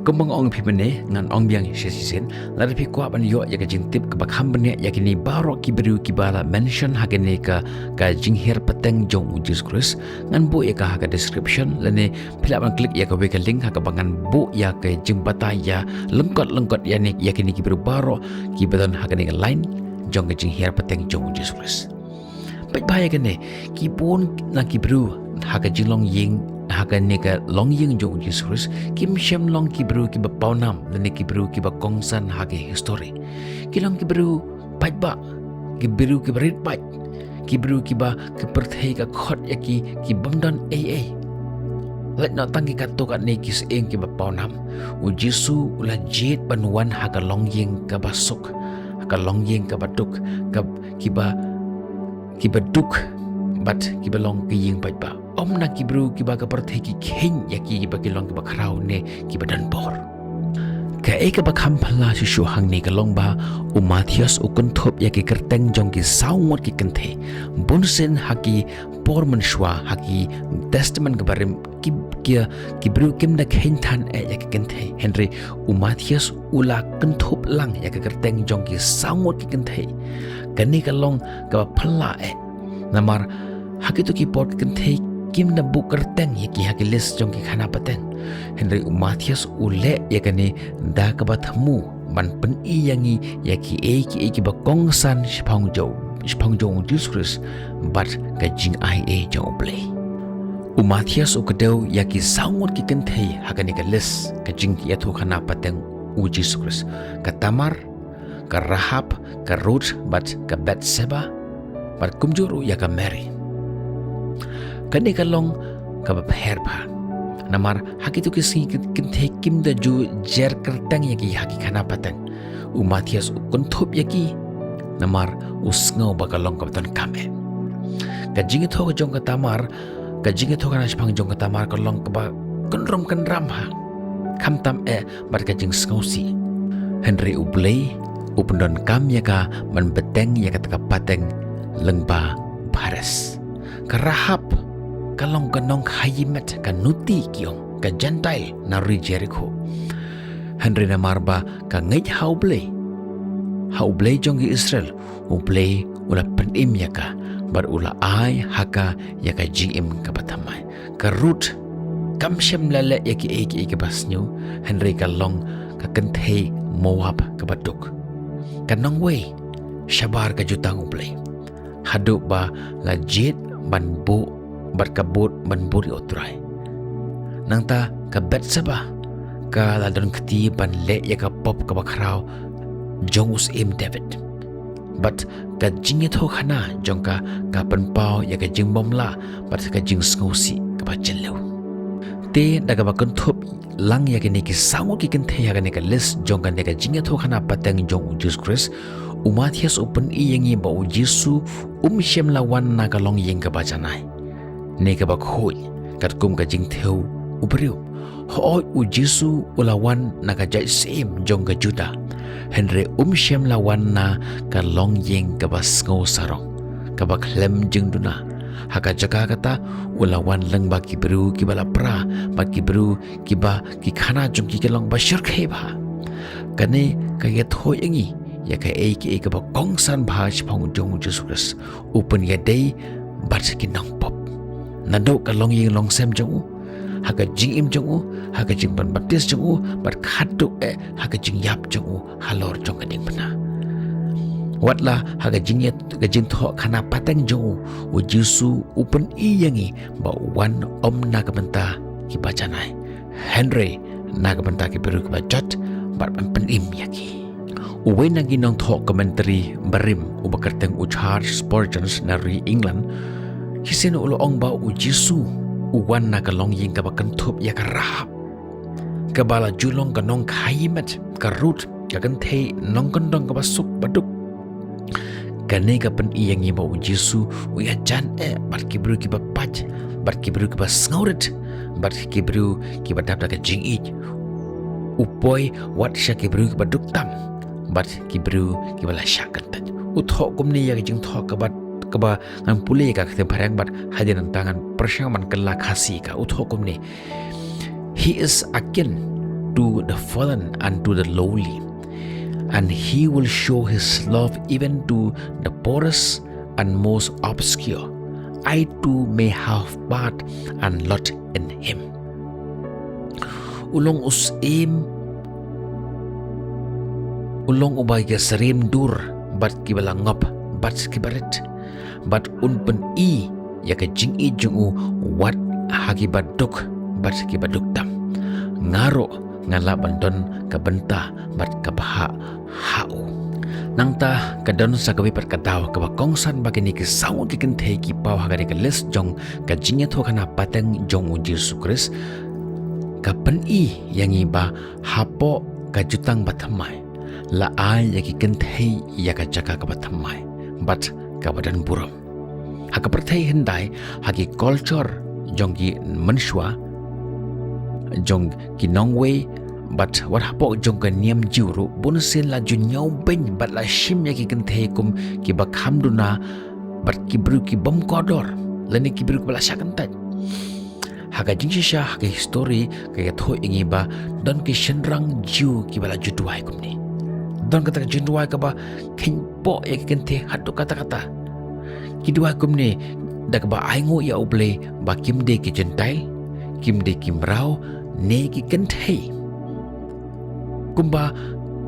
Kumba nga ong ïa phi mynne, ngan ong biang shisien, lada phi kwah ban ïoh ïa ka jingtip kaba kham bniah ïa kine baroh ki briew kiba la mention ha kane ka, ka jinghiar pateng jong u Jisu Khrist, ngan buh ïa ka ha ka description, lane phi lah ban click ïa kawei ka link ha kaba ngan buh ïa ka jingbatai ïa lyngkot lyngkot ïa ne, ïa kine ki briew baroh kiba don ha kane ka line jong ka jinghiar pateng jong u Jisu Khrist. Peit bha ïa kane, ki bun na ki briew ha ka jinglong ïing, ha kane ka longïing jong u Jisu Khrist, kim shym long ki briew kiba pawnam, lane ki briew kiba kongsan ha ka histori. Ki long ki briew paidbah, ki briew kiba rit paid, ki briew kiba ka pyrthei ka khot ïa ki, ki bym don ei ei. Lait noh tang ki katto katne ki sying kiba pawnam, u Jisu u la jied ban wan ha ka longïing kaba suk, ka longïing kaba duk, ka, kiba, kiba duk, bad kiba long ka ïing paidbah. Ym na ki briew kiba ka pyrthei ki kheiñ ïa ki, kiba ki long kiba khraw ne kiba don bor. Kaei kaba kham phylla shuh shuh hangne ka long ba u Mathaios u kynthup ïa ki kyrteng jong ki saw ngut ki kynthei. Bunsien ha ki por mynshuwa, ha ki Testament kaba rim, ki, ki, ki briew kim da kheiñ than eh ïa ki kynthei. Hynrei u Mathaios u la kynthup lang ïa ki kyrteng jong ki saw ngut ki kynthei. Kane ka long kaba phylla eh. Namar ha kito ki por ki kynthei kim da buh kyrteng ïa ki ha ki list jong ki khana pateng. Hynrei u Mathaios u leh ïa kane da kaba thmu ban pyni ïa ngi ïa kiei kiei kiba kongsan shaphang jong, shaphang jong u Jisu Khrist bad ka jingaiei jong U Blei. U Mathaios u kdew ïa ki saw ngut ki kynthei ha kane ka list ka jingïathuhkhana pateng u Jisu Khrist. Ka Tamar, ka Rahab, ka Ruth, bad ka Bathsheba, bad kumjuh ruh ïa ka Mary. Kane ka long kaba pher bha. Namar ha kito ki sngi ki kynthei kim da ju jer kyrteng ïa ki ha ki khana pateng. U Mathaios u kynthup ïa ki, namar u sngew ba ka long kaba donkam eh. Ka jingïathuh jong ka Tamar, ka jingïathuhkhana shaphang jong ka Tamar ka long kaba kynrum kynram ha. Khamtam eh bad ka jingsngewsih. Hynrei U Blei u pyndonkam ïa ka ban bteng ïa kata ka pateng lyngba Phares. Ka Rahab ka long ka nongkhaïi met, ka nuti ki ong, ka Gentile na ri Jerikho. Hynrei namar ba ka ngeit ha U Blei, ha U Blei jong ki Israel, U Blei u la pynim ïa ka bad u la ai ha ka ïa ka jingim kaba thymmai. Ka Ruth kam shym la leh ïa kiei kiei kiba sniew, hynrei ka long ka kynthei Moab kaba duk. Ka nongwei shabar ka jutang U Blei, haduh ba la jied ban buh bad ka bud ban bud ïa U Trai. Nangta ka Bathsheba ka la don kti ban leh ïa ka pop kaba khraw jong u Syiem David. Bad ka jingïathuhkhana jong ka ka pynpaw ïa ka jingbymlah bad ka jingsngewsih kaba jylliew. Te da kaba kynthup lang ïa kine ki saw ngut ki kynthei ha kane ka list jong kane ka jingïathuhkhana pateng jong u Jisu Khrist, u Mathaios u pyni ïa ngi ba u Jisu um shym la wan na ka longïing kaba janai ne kaba khuid katkum ka jingthew u briew. Hooid, u Jisu u la wan na ka jait syiem jong ka Judah, hynrei um shym la wan na ka longïing kaba sngewsarong, kaba khlem jingduna. Ha ka jaka kata u la wan lyngba ki briew kiba la pra bad ki briew kiba ki khana jong ki ki long ba shyrkhei bha. Kane ka ïathuh ïa ngi ïa kaei kaei kaba kongsan bha shaphang u jong u Jisu Khrist. U pynïadei bad ki nongpop. Naduh ka longïing longsem jong u, ha ka jingim jong u, ha ka jingpynbaptis jong u, bad khatduh eh ha ka jingïap jong u halor jong ka diengphna. Watla ha ka jingïa, ka jingthoh khana pateng jong u, u Jisu u pyni ïa ngi ba u wan ym na ka bynta kiba janai, hynrei na ka bynta ki briew kiba jot bad ban pynim ïa ki. Uwei na ki nongthoh commentary barim uba kyrteng u Charles Spurgeon na ri England, shisien u la ong ba u Jisu u wan na ka longïing kaba kynthup ïa ka Rahab, kaba la ju long ka nongkhaïi met, ka Ruth, ka kynthei nongkyndong kaba suk ba duk. Kane ka pyni ïa ngi ba u Jisu u ïajan eh bad ki briew kiba pait, bad ki briew kiba sngewrit, bad ki briew kiba dap da ka jingïeit. U poi wat sha ki briew kiba duk tam bad ki briew kiba la shah kyntait. U thoh kumne ïa ka jingthoh kaba, kaba ngan pule ïa ka ktien phareng bad hadien nangta ngan pyrshang ban kylla Khasi ïa ka. U thoh kumne: He is akin to the fallen and to the lowly, and he will show his love even to the poorest and most obscure. I too may have part and lot in him. U long u syiem, u long uba ïasyriem dur bad kiba la ngop bad kiba rit, bad un pyni ïa ka jingïeit jong u wat ha kiba duk bad kiba duk tam. Nga ruh nga lah ban don ka bynta bad ka bhah ha u. Nangta ka don sa kawei pat ka daw kaba kongsan ba kine ki saw ngut ki kynthei ki paw ha kane ka list jong ka jingïathuhkhana pateng jong u Jisu Khrist, ka pyni ïa ngi ba hapoh ka jutang bathymmai, la ai ïa ki kynthei ïa ka jaka kaba thymmai bad kaba don burom. Ha ka pyrthei hyndai, ha ki culture jong ki mynshuwa, jong ki nongwei, bad wat hapoh jong ka niam Jiw ruh, bunsien la ju ñiewbeiñ bad la shim ïa ki kynthei kum kiba kham duna bad ki briew ki bym kordor lane ki briew kiba la shah kyntait. Ha ka jingshisha, ha ka histori ka ïathuh ïa ngi ba don ki shynrang Jiw kiba la ju duwai kumne. Don kata ka jingduwai kaba kheiñpoh ïa ki kynthei haduh katta katta. Ki duwai kumne da kaba ainguh ïa U Blei ba kim dei ki Jentail, kim dei ki mraw ne ki kynthei. Kumba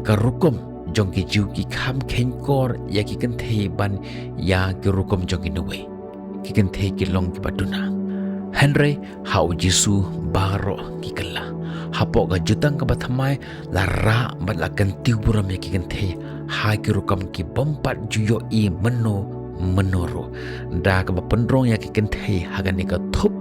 ka rukom jong ki Jiw ki kham kheiñkor ïa ki kynthei ban ïa ki rukom jong ki nongwei. Ki kynthei ki long kiba duna. Hynrei ha U Jisu baroh ki kylla. Hapoh ka jutang kaba thymmai la rah bad la kyntiew burom ïa ki kynthei ha ki rukom ki bym pat ju ïohi mynno mynno ruh. Da kaba pynrung ïa ki kynthei ha kane ka thup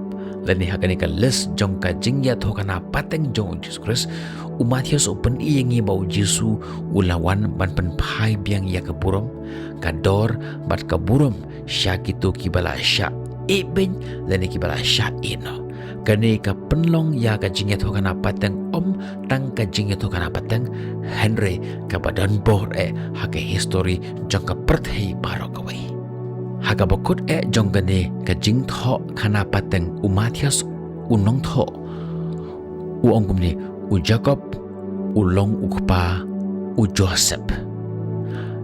lane ha kane ka list jong ka jingïathuhkhana pateng jong U Jisu Khrist, u Mathaios u pyni ïa ngi ba U Jisu u la wan ban pynphai biang ïa ka burom, ka dor bad ka burom sha kito kiba la shah ibeiñ lane kiba la shah ïehnoh. Kane ka pynlong ïa ka jingïathuhkhana pateng ym tang ka jingïathuhkhana pateng, hynrei kaba don bor eh ha ka histori jong ka pyrthei baroh kawei. Ha kaba kut eh jong kane ka jingthohkhana pateng, u Mathaios u nongthoh u ong kumne: U Jakob u long u kpa u Joseph.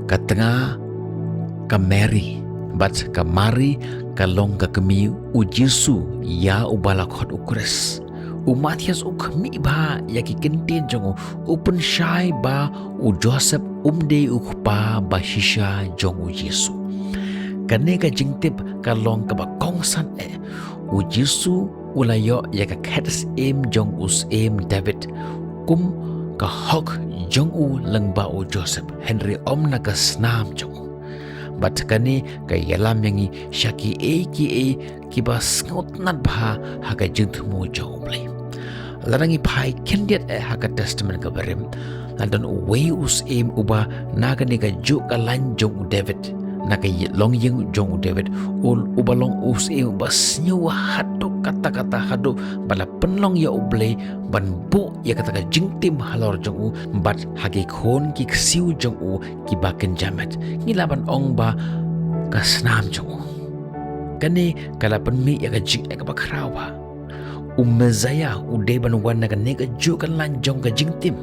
Ka tnga ka Mary, bad ka Mary ka long ka kmie u Jisu, ïa uba la khot u Khrist. U Mathaios u khmih bha ïa ki kyntien jong u, u pynshai ba u Joseph um dei u kpa ba shisha jong u Jisu. Kane ka jingtip ka long kaba kongsan eh. U Jisu u la ïoh ïa ka khet syiem jong u Syiem David kum ka hok jong u lyngba u Joseph, hynrei ym na ka snam jong u. Bad kane ka ïalam ïa ngi sha kiei kiei kiba sngewtynnat bha ha ka jingthmu jong U Blei. Lada ngi phai khyndiat eh ha ka Testament kaba Rim, la don uwei u syiem uba na kane kajuh ka lain jong u David, na ka ï-, longïing jong u David, u, uba long u syiem uba sniew haduh katta katta, haduh ba la pynlong ïa U Blei ban buh ïa kata ka jingtim halor jong u bad ha ki khun ki ksiew jong u kiba kynja met. Ngi lah ban ong ba ka snam jong u. Kane ka la pynmih ïa ka jingeh kaba khraw bha. U Messaïah u dei ban wan na kane kajuh ka lain jong ka jingtim.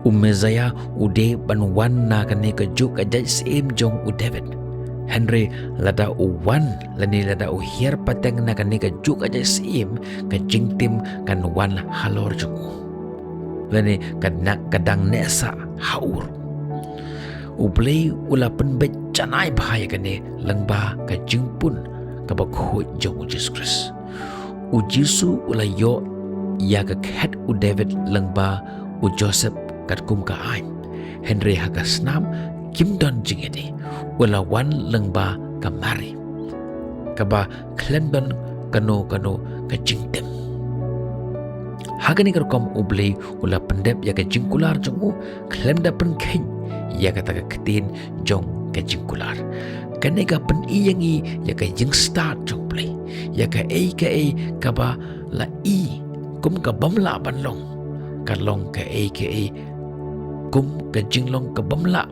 U Messaïah u dei ban wan na kane kajuh ka jait syiem jong u David. Hynrei lada u wan, lane lada u hiar pateng na kane kajuh ka jait syiem, ka jingtim kan wan halor jong u, lane ka na-, ka dang neh sah ha u ruh. U Blei u la pynbeit janai bha ïa kane lyngba ka jingpun kaba khuid jong u Jisu Khrist. U Jisu u la ïoh ïa ka khet u David lyngba u Joseph katkum ka aiñ. Hynrei ha ka snam kim don jingïadei, u la wan lyngba ka Mari, kaba khlem don kano kano ka jingtim. Ha kane ka rukom U Blei u la pyndep ïa ka jingkular jong u, khlem da pynkheiñ ïa kata ka ktien jong ka jingkular. Kane ka pyni ïa ngi ïa ka jingstad jong U Blei, ïa kaei kaei kaba la i kum ka bym lah ban long, ka long kaei kaei kum ka jinglong ka bym lah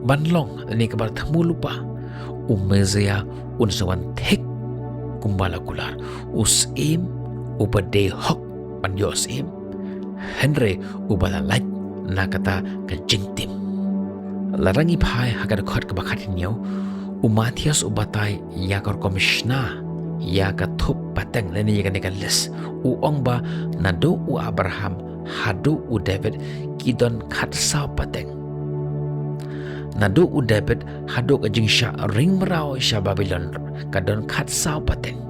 ban long, lane kaba la thmu lypa. U Messaïah un sa wan thik kumba la kular. U Syiem uba dei hok ban ïoh syiem, hynrei uba la lait na kata ka jingtim. Lada ngi phai ha ka dkhot kaba khathynñiew, u Mathaios u batai ïa ka rukom shna ïa ka thup pateng, lane ïa kane ka list. U ong ba naduh u Abraham haduh u David ki don khatsaw pateng. Naduh u David haduh ka jingshah ring mraw sha Babilon ka don khatsaw pateng.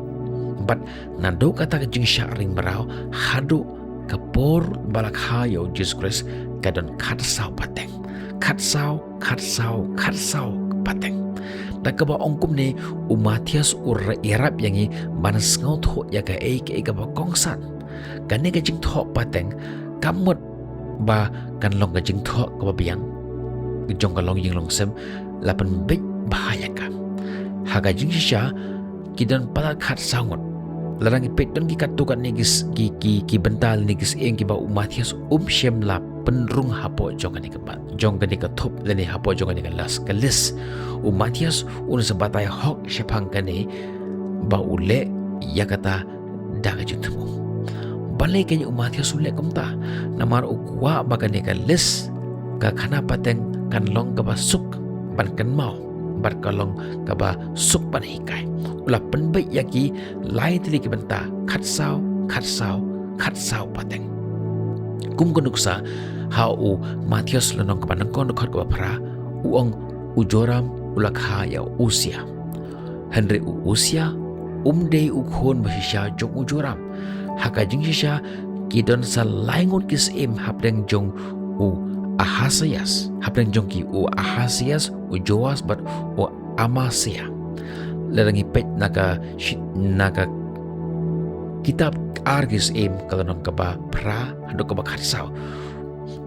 Bad naduh kata ka jingshah ring mraw haduh ka por ba la kha ïa u Jisu Khrist ka don khatsaw pateng. Khatsaw, khatsaw, khatsaw pateng. Da kaba ong kumne, u Mathaios u ra-, ïarap ïa ngi ban sngewthuh ïa kaei kaei kaba kongsan. Kane ka jingthoh pateng kam mut ba kan long ka jingthoh kaba biang jong ka longïing longsem la pynbeit bha ïa ka. Ha ka jingshisha ki don palat khatsaw ngut. Lada ngi peit don ki katto katne ki s-, ki, ki, ki bynta lane ki syiem kiba u Mathaios um shym la pynrung hapoh jong kane ka ba, jong kane ka thup lane hapoh jong kane ka las, ka list. U Mathaios un sa batai hok shaphang kane ba u leh ïa kata da ka jingthmu. Balei kein u Mathaios u leh kumta? Namar u kwah ba kane ka list ka khana pateng kan long kaba suk ban kynmaw bad ka long kaba suk ban hikai. U la pynbeit ïa ki lai tylli ki bynta, khatsaw, khatsaw, khatsaw pateng. Kum ka nuksa ha u Mathaios lynnong kaba nyngkong dkhot kaba phra, u ong u Joram u la kha ïa u Usia. Hynrei u Usia um dei u khun ba shisha jong u Joram. Ha ka jingshisha ki don sa lai ngut ki syiem hapdeng jong u Ahasias, hapdeng jong ki u Ahasias, u Joas bad u Amasia. Lada ngi peit na ka shi-, na ka kitab Ar ki Syiem ka lynnong kaba phra haduh kaba khatsaw.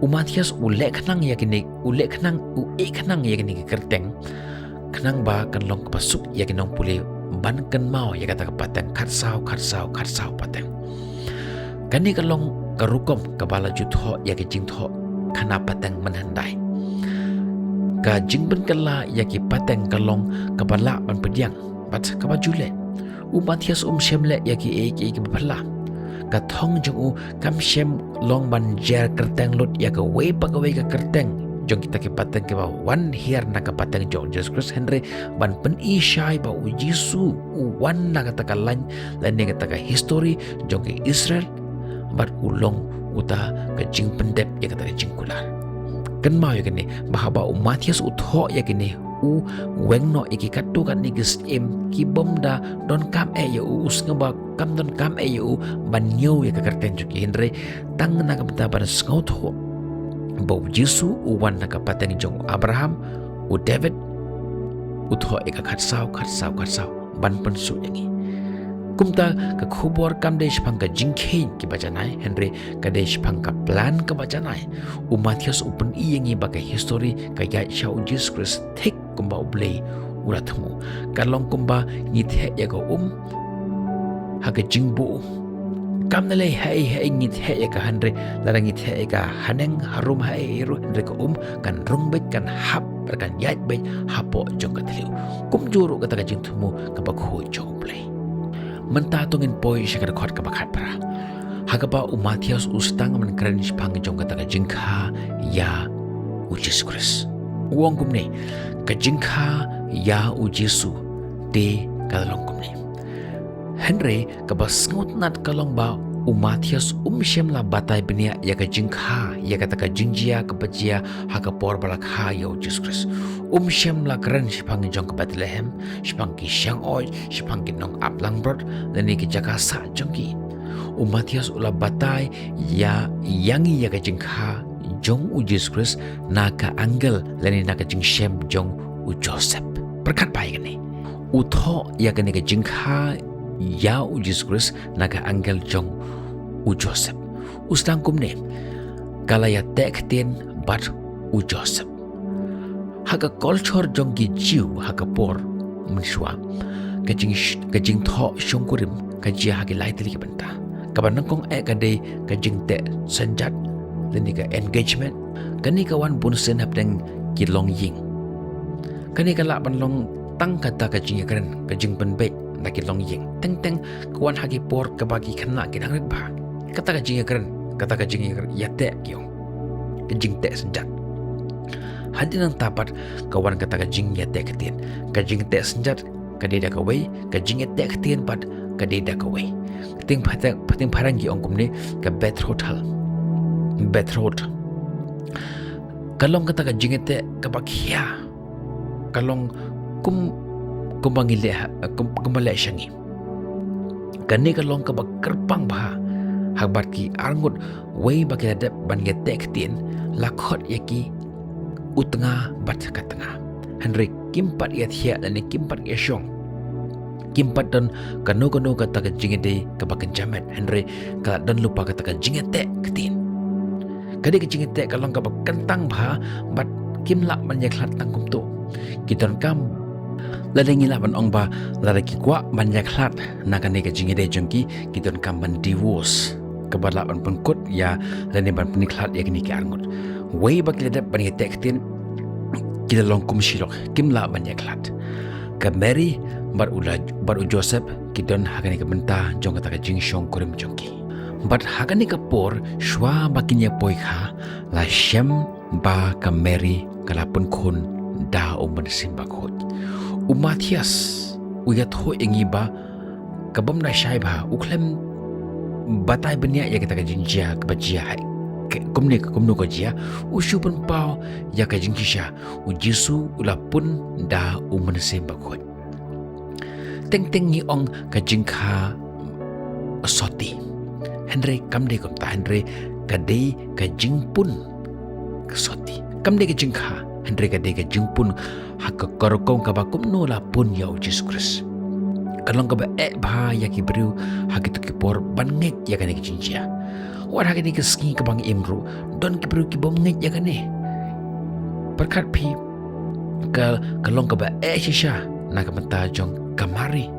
U Mathaios u leh khnang ïa kine, u leh khnang, u ïeh khnang ïa kine ki kyrteng khnang ba kan long kaba suk ïa ki nongpule ban kynmaw ïa kata ka pateng khatsaw, khatsaw, khatsaw pateng. Kane ka long ka rukom kaba la ju thoh ïa ka jingthoh khana pateng mynhyndai. Ka jingpynkylla ïa ki pateng ka long kaba lah ban pdiang bad kaba ju leh. U Mathaios um shym leh ïa kiei kiei kiba phylla. Ka thong jong u kam shym long ban jer kyrteng lut ïa kawei pa kawei ka kyrteng jong kita ki pateng kiba wan hiar na ka pateng jong u Jisu Khrist, hynrei ban pyni shai ba u Jisu u wan na kata ka lain lane kata ka histori jong ki Israel bad u long uta ka jingpyndep ïa kata ka jingkular. Kynmaw ïa kane, ba haba u Mathaios u thoh ïa kane, u weng noh ïa ki katto katne ki syiem ki bym da donkam eh ïa u, u sngew ba kam donkam eh ïa u ban ñiew ïa ka kyrteng jong ki, hynrei tang na ka bynta ban sngewthuh ba u Jisu u wan na ka pateng jong u Abraham, u David, u thoh ïa ka khatsaw, khatsaw, khatsaw ban pynsuk ïa ngi. Kumta ka khubor kam dei shaphang ka jingkheiñ kiba janai, hynrei ka dei shaphang ka plan kaba janai. U Mathaios u pyni ïa ngi ba ka histori ka ïaid sha u Jisu Khrist thik kumba U Blei u la thmu. Ka long kumba ngi theh ïa ka um ha ka jingbuh um. Kam na lei haei haei ngi theh ïa ka, hynrei lada ngi theh ïa ka haneng harum haei haei ruh, hynrei ka um kan rung beit, kan hap bad kan ïaid beit hapoh jong ka thliew. Kumjuh ruh kata ka jingthmu kaba khuid jong U Blei. Mynta to ngin poi sha ka dkhot kaba khatphra, ha kaba u Mathaios u sdang ban kren shaphang jong kata ka jingkha ïa u Jisu Khrist. U ong kumne, ka jingkha ïa u Jisu te ka la long kumne. Hynrei kaba sngewtynnat ka long ba u Mathaios um shym la batai bniah ïa ka jingkha, ïa kata ka jingjia kaba jia ha ka por ba la kha ïa u Jisu Khrist. Um shym la kren shaphang jong ka Bethlehem, shaphang ki shang-oi, shaphang ki nong-ap langbrot lane ki jaka sah jong ki. U Mathaios u la batai ïa, ïa ngi ïa ka jingkha jong u Jisu Khrist na ka angel lane na ka jingshem jong u Joseph. Pyrkhat bha ïa kane. U thoh ïa kane ka jingkha ïa u Jisu Khrist na ka angel jong u Joseph. U sdang kumne, ka la ïateh ktien bad u Joseph. Ha ka culture jong ki Jiw ha ka por mynshuwa, ka jing, ka jingthoh shongkurim ka jia ha ki lai tylli ki bynta. Kaba nyngkong eh ka dei ka jingteh synjat lane ka engagement. Kane ka wan bunsien hapdeng ki longïing. Kane ka lah ban long tang kata ka jingïakren, ka jingpynbeit na ki longïing. Teng teng ka wan ha ki por kaba ki khynnah ki dang rit bha. Kata ka jingïakren, kata ka jingïakren, ïateh ki ong, ka jingteh synjat. Hadien nangta pat ka wan kata ka jingïateh ktien. Ka jingteh synjat ka dei da kawei, ka jingïateh ktien pat ka dei da kawei. Ktien phareng, ktien phareng ki ong kumne, ka betrothal. Betrothed. Ka long kata ka jingïateh kaba khia. Ka long kum, kumba ngi leh ha, kum, kumba leh sha ngi. Kane ka long kaba kyrpang bha. Ha kaba ki arngut wei ba ki la dep ban ïateh ktien, la khot ïa ki u tnga bad ka tnga. Hynrei kim pat ïathiah lane kim pat ïashong. Kim pat don kano kano kata ka jingïadei kaba kynja met, hynrei ka la don lypa kata ka jingïateh ktien. Ka dei ka jingïateh ka long kaba kyntang bha, bad kim lah ban ïakhlad tang kumto. Ki donkam, lada ngi lah ban ong ba, lada ki kwah ban ïakhlad na kane ka jingïadei jong ki, ki donkam ban divorce, kaba lah ban pynkut ïa lane ban pynïakhlad ïa kine ki arngut. Wei ba ki la dep ban ïateh ktien, ki la long kum shi lok, kim lah ban ïakhlad. Ka Mary bad u la, bad u Joseph ki don ha kane ka bynta jong kata ka jingshongkurim jong ki. Bad ha kane ka por, shuwa ba kin ïa poi kha, la shem ba ka Mary ka la pun khun da u Mynsiem Bakhuid. U Matthias u ïathuh ïa ngi ba ka bym da shai bha, u khlem batai bniah ïa kata ka jingjia kaba jia ha, ke, kumne, kumno ka jia, u shu pynpaw ïa ka jingshisha, u Jisu u la pun da u Mynsiem Bakhuid. Teng teng ngi ong ka jingkha soti. Hynrei kam dei kumta, hynrei ka dei ka jingpun soti. Kam dei ka jingkha, hynrei ka dei ka jingpun ha ka, ka rukom kaba kumno la pun ïa u Jisu Khrist. Ka long kaba eh bha ïa ki briew ha kito ki por ban ngeit ïa kane ka jingjia. Wat ha kane ka sngi kaba ngi im ruh, don ki briew ki bym ngeit ïa kane. Pyrkhat phi, ka, ka long kaba eh shisha na ka bynta jong ka Mary.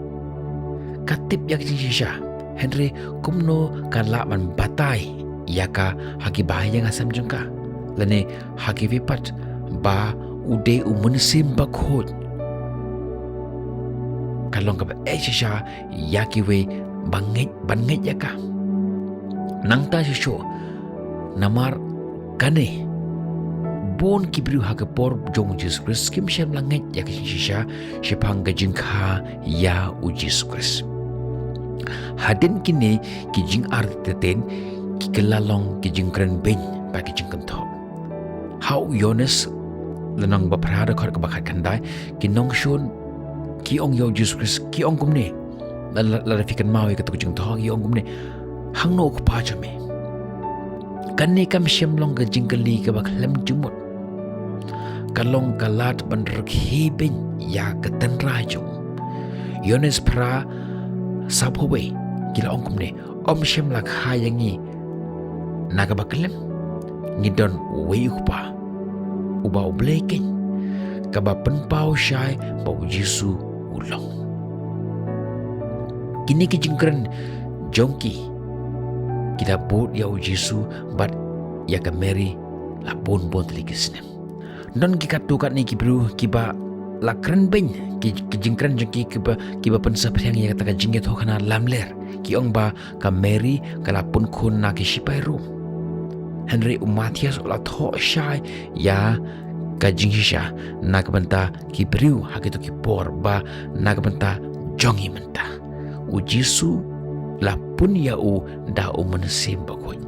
Ka tip ïa ka jingshisha, hynrei kumno ka lah ban batai ïa ka ha ki bahaïing hasem jong ka, lane ha kiwei pat ba u dei u Mynsiem Bakhuid. Ka long kaba eh shisha ïa kiwei ba ngeit, ban ngeit ïa ka. Nangta shisha, namar kane, bun ki briew ha ka por jong u Jisu Khrist kim shym la ngeit ïa ka jingshisha shaphang ka jingkha ïa u Jisu Khrist. Hadien kine ki jingartatien, ki kylla long ki jingkren beiñ bad ki jingkynthoh. Ha u Ïoannis lynnong ba phra, dkhot kaba khatkhyndai, ki nongshun ki ong ïa u Jisu Khrist, ki ong kumne. Lada, lada phi kynmaw ïa kato ka jingthoh, ki ong kumne: Hangno u Kpa jong me? Kane kam shym long ka jingkylli kaba khlem jingmut. Ka long ka lad ban rkhie beiñ ïa ka tynrai jong u. Ïoannis phra, sawphew wei, ki la ong kumne: Ym shym la kha ïa ngi na kaba khlem, ngi don uwei u Kpa, uba U Blei keiñ, kaba pynpaw shai ba u Jisu u long. Kine ki jingkren jong ki, ki la bud ïa u Jisu bad ïa ka Mary la bun bun tylli ki snem. Don ki katto katne ki briew kiba la kren beiñ, ki, ki jingkren jong ki kiba, kiba pynsaphriang ïa kata ka jingïathuhkhana lamler. Ki ong ba ka Mary ka la pun khun na ki shipai Rom. Hynrei u Matthias u la thoh shai ïa ka jingshisha na ka bynta ki briew ha kito ki por, ba na ka bynta jong ngi mynta. U Jisu la pun ïa u da u Mynsiem Bakhuid.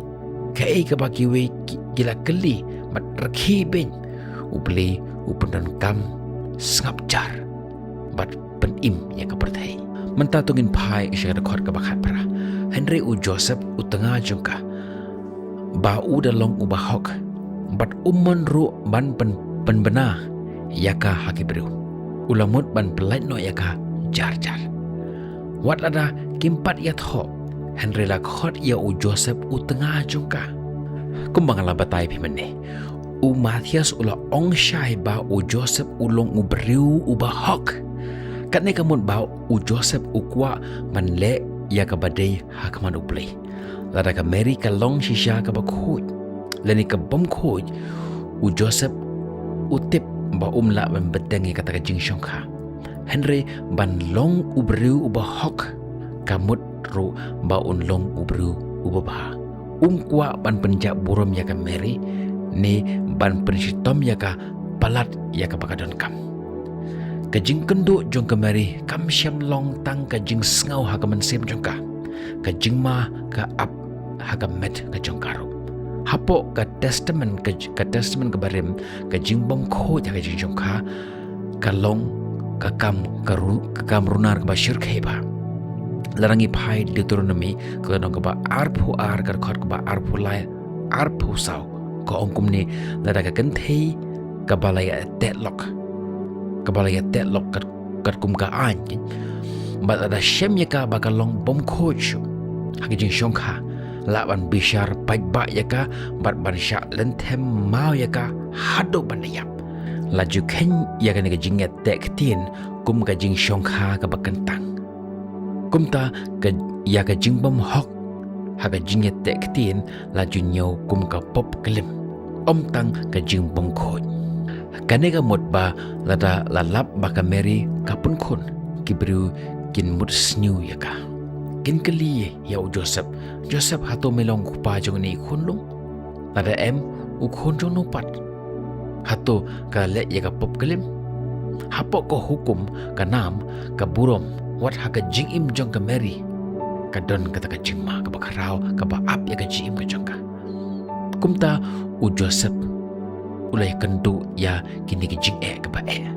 Kaei kaba kiwei ki, ki la kylli bad rkhie beiñ, U Blei u pyndonkam, sngap jar bad pynim ïa ka pyrthei. Mynta to ngin phai sha ka dkhot kaba khatphra. Hynrei u Joseph u tnga jong ka ba u da long uba hok, bad um mon ruh ban pyn, pynbna ïa ka ha ki briew. U la mut ban pyllait noh ïa ka jar jar. Wat lada kim pat ïathoh, hynrei la khot ïa u Joseph u tnga jong ka. Kumba nga la batai phi mynne, u Matthias u la ong shai ba u Joseph u long u briew uba hok. Katne ka mut ba u Joseph u kwah ban leh ïa kaba dei ha khmat U Blei. Lada ka Mary ka long shisha kaba khuid, lane ka bym khuid, u Joseph u tip ba um lah ban bteng ïa kata ka jingshongkha. Hynrei ban long u briew uba hok ka mut ruh ba un long u briew uba bha. Um kwah ban pynjah burom ïa ka Mary, ne ban pynshitom ïa ka palat ïa kaba ka donkam. Ka jingkynduh jong ka Mary kam shym long tang ka jingsngew ha ka mynsiem jong ka. Ka jingma ka ap ha ka met ka jong ka ruh. Hapoh ka Testament ka, ka Testament kaba rim, ka jingbymkhuid ha ka jingshongkha ka long ka kam, ka ru-, ka kam runar kaba shyrkhei bha. Lada ngi phai Deuteronomi ka lynnong kaba arphew ar, ka dkhot kaba arphew lai, arphew saw, ka ong kumne: Lada ka kynthei kaba la ïateh lok, kaba la ïateh lok kat, katkum ka aiñ, bad lada shem ïa ka ba ka long bymkhuid shuh ha ka jingshongkha, lah ban bishar paidbah ïa ka bad ban shah lynthem maw ïa ka haduh ban da ïap. La ju kheiñ ïa kane ka jingïateh ktien kum ka jingshongkha kaba kyntang. Kumta ka, ïa ka jingbymhok ha ka jingïateh ktien la ju ñiew kum ka pop klim, ym tang ka jingbymkhuid. Kane ka mut ba lada la lap ba ka Mary ka pynkhun, ki briew kin mut sniew ïa ka. Kin kylli ïa u Joseph, "Joseph, hato me long u kpa jong une u khun lum? Lada em, u khun jong no pat? Hato ka leh ïa ka pop klim?" Hapoh ka hukum, ka nam, ka burom, wat ha ka jingim jong ka Mary, ka don kata ka jingma kaba khraw kaba ap ïa ka jingim ka jong ka. Kumta u Joseph u la ïakynduh ïa kine ki jingeh kaba eh.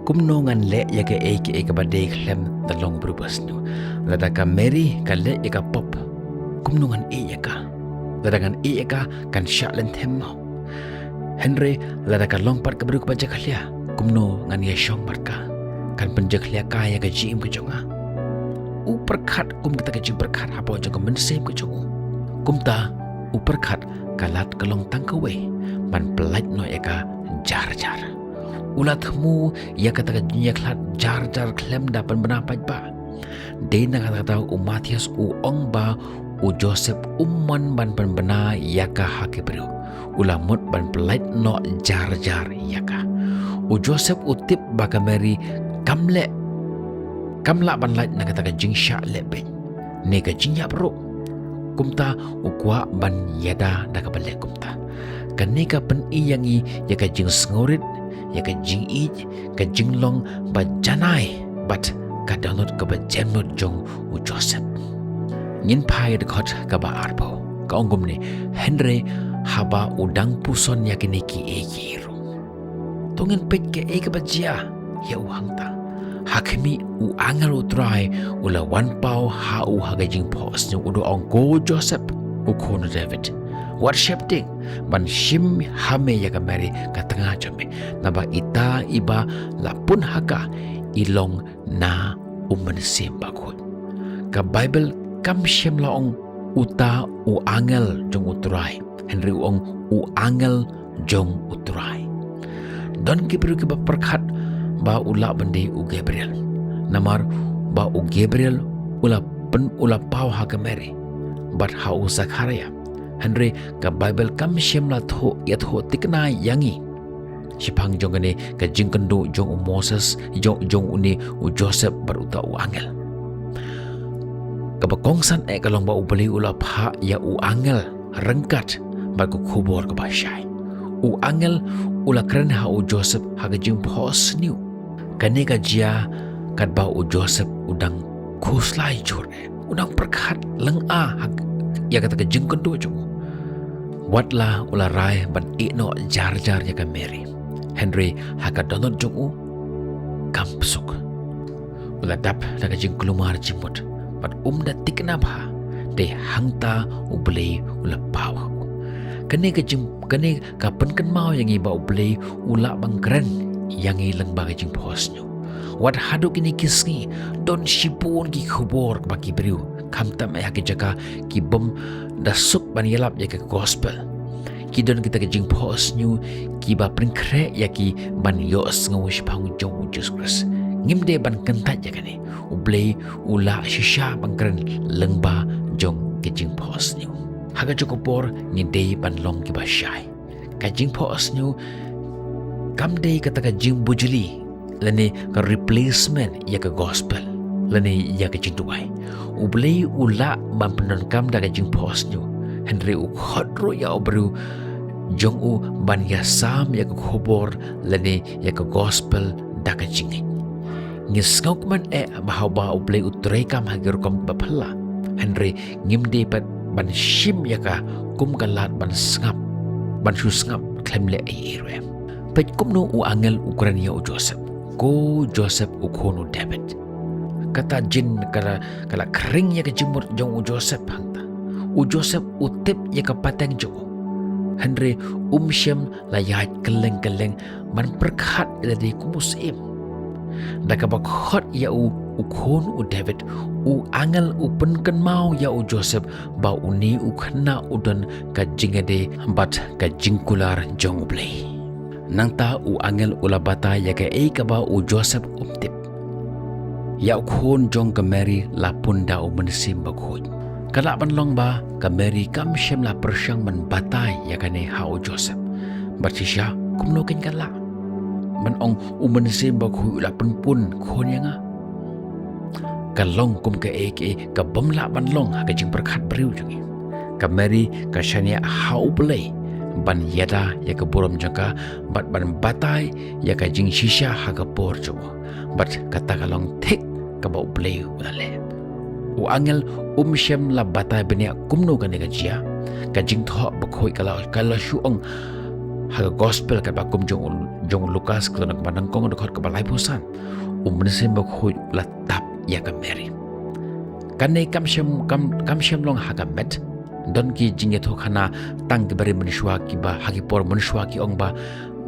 Kumno ngan leh ïa kaei kaei kaba dei khlem da long briew ba sniew? Lada ka Mary ka leh ïa ka pop, kumno ngan ïeh ïa ka? Lada ngan ïeh ïa ka, kan shah lynthem maw? Hynrei lada ka long pat ka briew kaba jakhlia, kumno ngan ïashong bad ka? Kan pynjakhlia ka ïa ka jingim ka jong nga. U pyrkhat kum kata ka jingpyrkhat hapoh jong ka mynsiem ka jong u. Kumta u pyrkhat ka lad ka long tang kawei, ban pyllait noh ïa ka jar jar. U la thmu ïa kata ka jingïakhlad jar jar khlem da pynbna paidbah. Dei na kata ka daw u Mathaios u ong ba u Joseph um mon ban pynbna ïa ka ha ki briew. U la mut ban pyllait noh jar jar ïa ka. U Joseph u tip ba ka Mary kam leh, kam lah ban lait na kata ka jingshah leh beiñ ne ka jingïap ruh. Kumta u kwah ban ïada da kaba leh kumta. Kane ka pyni ïa ngi ïa ka jingsngewrit, ïa ka jingïeit, ka jinglong ba janai bad ka dohnud kaba jemnud jong u Joseph. Ngin phai ïa dkhot kaba arphew, ka ong kumne: Hynrei haba u dang puson ïa kine kiei kiei ruh, to ngin peit kaei kaba jia ïa u hangta. Ha khmih, u angel U Trai u la wan paw ha u ha ka jingphohsniew, u da ong: Ko Joseph, u khun u David, wat sheptieng ban shim ha me ïa ka Mary ka tnga jong me, naba ita iba la pun ha ka i long na U Mynsiem Bakhuid. Ka Baibl kam shym la ong uta u angel jong U Trai, hynrei u ong u angel jong U Trai. Don ki briew kiba pyrkhat ba u lah ban dei u Gabriel, namar ba u Gabriel u la pyn, u la paw ha ka Mary bad ha u Zakhariah. Hynrei ka Baibl kam shym la thoh, ïathuh thikna ïa ngi shaphang jong kane ka jingkynduh jong u Moses, jong, jong une u Joseph bad uta u angel. Kaba kongsan eh ka long ba U Blei u la phah ïa u angel ryngkat bad ka khubor kaba shai. U angel u la kren ha u Joseph ha ka jingphohsniew. Kane ka jia katba u Joseph u dang khuslai jur eh, u dang pyrkhat lynga ha, ïa kata ka jingkynduh jong u. Wat la u la rai ban ïeh noh jar jar ïa ka Mary, hynrei ha ka dohnud jong u kam suk. U la dap da ka jingkulmar jingmut bad um da thikna bha. Dei hangta U Blei u la paw ha u. Kane ka jing, kane ka pynkynmaw ïa ngi ba U Blei u lah ban kren ïa ngi lyngba ka jingphohsniew. Wat haduh kine ki sngi don shibun ki khubor ba ki briew, khamtam eh ha ki jaka ki bym da suk ban ïalap ïa ka gospel, ki don kita ki jingphohsniew kiba pynkhreh ïa ki ban ïohsngew shaphang jong u Jisu Khrist. Ngim dei ban kyntait ïa kane. U Blei u lah shisha ban kren lyngba jong ki jingphohsniew. Ha kajuh ka por ngi dei ban long kiba shai. Ka jingphohsniew kam dei kata ka jingbujli lane ka replacement ïa ka gospel lane ïa ka jingduwai. U Blei u lah ban pyndonkam da ka jingphohsniew, hynrei u khot ruh ïa u briew jong u ban ïasam ïa ka khubor lane ïa ka gospel da ka jingngeit. Ngi sngewkmen eh ba haba U Blei u treikam ha ki rukom ba phylla, hynrei ngim dei pat ban shim ïa ka kum ka lad ban sngap, ban shu sngap khlem leh ei ei ruh em. Peit kumno u angel u kren ïa u Joseph: Ko Joseph u khun u David. Kata jin ka la, ka la khring ïa ka jingmut jong u Joseph hangta. U Joseph u tip ïa ka pateng jong u, hynrei um shym la ïaid kylleng kylleng ban pyrkhat ïa lade kum u syiem. Da kaba khot ïa u u khun u David, u angel u pynkynmaw ïa u Joseph ba une u khynnah u don ka jingïadei bad ka jingkular jong U Blei. Nangta u angel u la batai ïa kaei kaba u Joseph um tip. Ïa u khun jong ka Mary la pun da u Mynsiem Bakhuid. Ka lah ban long ba ka Mary kam shym la pyrshang ban batai ïa kane ha u Joseph. Bad shisha kumno kein ka lah ban ong u Mynsiem Bakhuid u la pynpun khun ïa nga. Ka long kum kaei kaei ka bym lah ban long ha ka jingpyrkhat briew jong ngi. Ka Mary ka shaniah ha U Blei ban ïada ïa ka burom jong ka bad ban batai ïa ka jingshisha ha ka por jong u. Bad kata ka long thik kaba U Blei u la leh. U angel um shym la batai bniah kumno kane ka jia. Ka Jingthoh Bakhuid ka la, ka la shu ong ha ka gospel kaba kum jong u, jong u Lukas ka lynnong kaba nyngkong dkhot kaba laiphew san. U Mynsiem Bakhuid u la tap ïa ka Mary. Kane kam shym, kam, kam shym long ha ka met. Don ki jingïathuhkhana tang kiba ri mynshuwa kiba ha ki por mynshuwa ki ong ba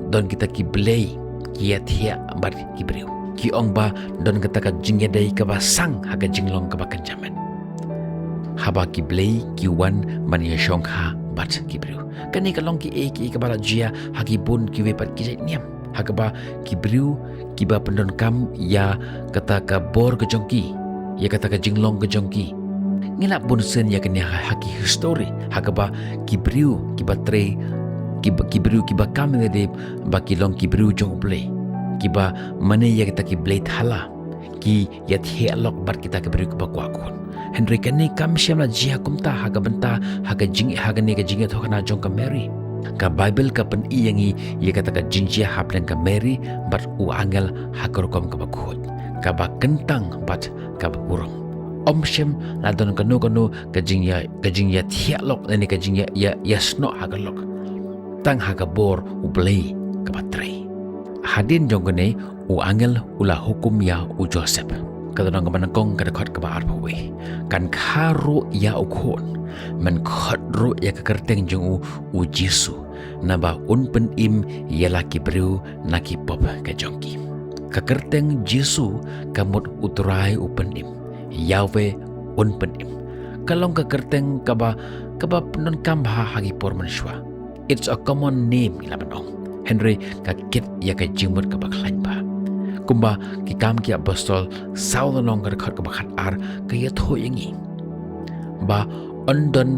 don kita ki blei ki ïathiah bad ki briew. Ki ong ba don kata ka jingïadei kaba sang ha ka jinglong kaba kynja met. Haba ki blei ki wan ban ïashongkha bad ki briew. Kane ka long kiei kiei kaba la jia ha ki bun kiwei pat ki jait niam. Ha kaba ki briew kiba pyndonkam ïa kata ka bor ka jong ki, ïa kata ka jinglong ka jong ki. Ngi lah bunsien ïa kane ha, ha ki histori, ha kaba ki briew kiba trei, kiba, ki briew kiba kam ïadei ba ki long ki briew jong U Blei, kiba mane ïa kita ki blei thala, ki ïathiah lok bad kita ki briew kiba kwah khun. Hynrei kane kam shym la jia kumta ha ka bynta ha ka jing, ha kane ka jingïathuhkhana jong ka Mary. Ka Baibl ka pyni ïa ngi ïa kata ka jingjia hapdeng ka Mary bad u angel ha ka rukom kaba khuid, kaba kyntang bad kaba burom. Ym shym la don kano kano ka jingïa, ka jingïathiah lok lane ka jingïa, ïa, ïasnoh ha ka lok. Tang ha ka bor U Blei kaba trei. Hadien jong kane u angel u la hukum ïa u Joseph. Ka lynnong kaba nyngkong ka dkhot kaba arphew wei. Kan kha ruh ïa u khun, men khot ruh ïa ka kyrteng jong u, u Jisu, naba un pynim ïa la ki briew na ki pop ka jong ki. Ka kyrteng Jisu ka mut U Trai u pynim, Yahweh un pynim. Ka long ka kyrteng kaba, kaba pyndonkam bha ha ki por mynshuwa. It's a common name, ngi lah ban ong. Hynrei ka kit ïa ka jingmut kaba khlaiñ bha. Kumba Ki Kam ki Apostol saw lynnong ka dkhot kaba khatar ka ïathuh ïa ngi ba ym don,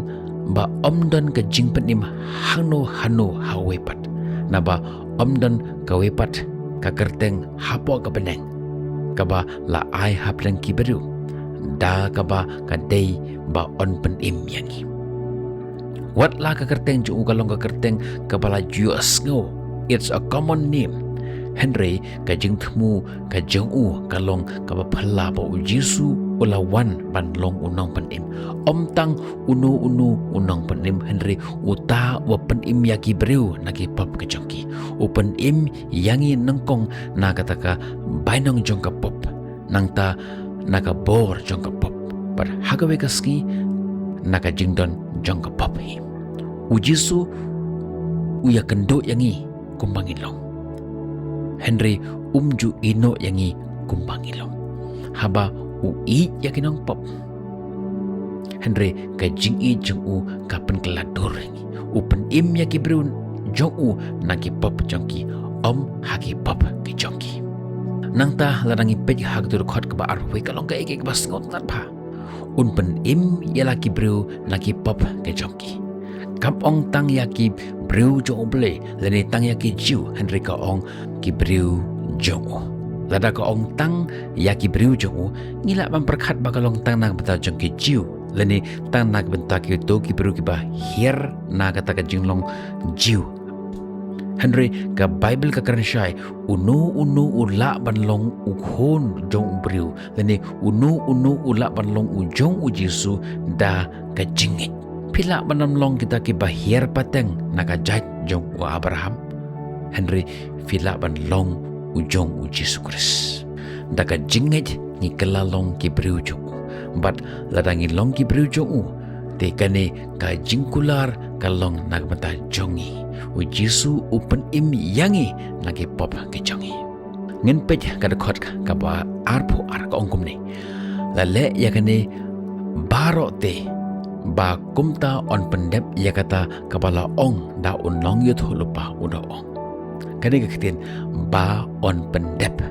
ba ym don ka jingpynim hangno hangno ha uwei pat. Naba ym don kawei pat ka kyrteng hapoh ka bneng kaba la ai hapdeng ki briew da kaba ka dei ba un pynim ïa ngi. Wat la ka kyrteng jong u ka long ka kyrteng kaba la ju ïohsngew, it's a common name. Hynrei ka jingthmu ka jong u ka long kaba phylla ba u Jisu u la wan ban long u nongpynim. Ym tang uno uno u nongpynim, hynrei uta uba pynim ïa ki briew na ki pop ka jong ki. U pynim ïa ngi nyngkong na kata ka bainong jong ka pop, nangta na ka bor jong ka pop, bad ha kawei ka sngi na ka jingdon jong ka pop hi. U Jisu u ïakynduh ïa ngi kumba ngi long, hynrei um ju ïehnoh ïa ngi kumba ngi long. Haba u ïeit ïa ki nongpop, hynrei ka jingïeit jong u ka pynkylla dur ïa ngi. U pynim ïa ki briew jong u na ki pop jong ki, ym ha ki pop ki jong ki. Nangta lada ngi peit ha kato ka dkhot kaba arphew wei ka long kaei kaei kaba sngewtynnat bha. Un pynim ïa la ki briew na ki pop ki jong ki. Kam ong tang ïa ki briew jong U Blei lane tang ïa ki Jiw, hynrei ka ong ki briew jong u. Lada ka ong tang ïa ki briew jong u, ngi lah ban pyrkhat ba ka long tang na ka bynta jong ki Jiw lane tang na ka bynta kito ki briew kiba hiar na kata ka jinglong Jiw. Hynrei ka Baibl ka kren shai, uno uno u lah ban long u khun jong u briew lane uno uno u lah ban long u jong u Jisu da ka jingngeit. Phi lah ban ym long kita kiba hiar pateng na ka jait jong u Abraham, hynrei phi lah ban long u jong u Jisu Khrist. Da ka jingngeit ngi kylla long ki briew jong u. Bad lada ngi long ki briew jong u, te kane ka jingkular ka long na ka bynta jong ngi. U Jisu u pynim ïa ngi na ki pop ki jong ngi. Ngin peit ka dkhot kaba arphew ar ka ong kumne. La leh ïa kane baroh te ba kumta yn pyndep ïa kata kaba la ong da u nongïathuhlypa u da ong. Kane ka ktien ba yn pyndep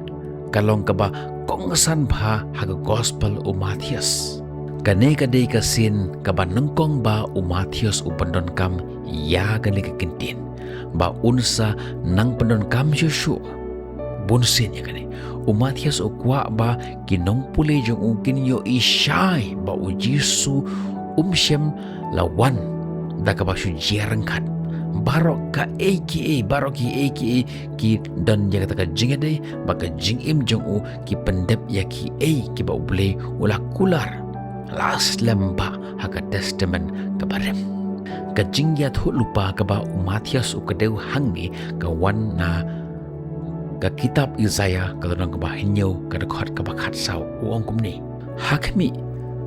ka long kaba kongsan bha ha ka gospel u Mathaios. Kane ka dei ka sien kaba nyngkong ba u Mathaios u pyndonkam ïa kane ka ktien ba un sa nang pyndonkam shuh shuh. Bun sien ïa kane u Mathaios u kwah ba ki nongpule jong u kin ïohi shai ba u Jisu um shym la wan da kaba shu jia ryngkat. Baroh kaei kiei, baroh kiei kiei ki don ïa kata ka jingïadei ba ka jingim jong u ki pyndep ïa kiei kiba U Blei u la kular la slem bha ha ka Testament kaba rim. Ka jingïathuhlypa kaba u Mathaios u kdew hangne ka wan na ka kitab Isaïah ka lynnong kaba hynñiew ka dkhot kaba khatsaw, u ong kumne. Ha khmih,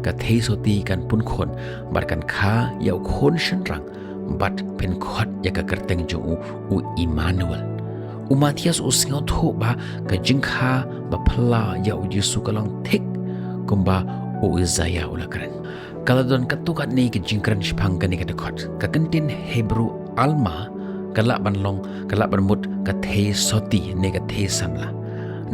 ka theisotti kan pun khun bad kan kha ïa u khun shynrang bad phin khot ïa ka kyrteng jong u u Immanuel. U Mathaios u sngewthuh ba ka jingkha ba phylla ïa u Jisu ka long thik kumba u Isaïah u la kren. Ka la don katto katne ka jingkren shaphang kane ka dkhot. Ka kyntien Hebru Alma ka lah ban long, ka lah ban mut ka theisotti ne ka theisamla.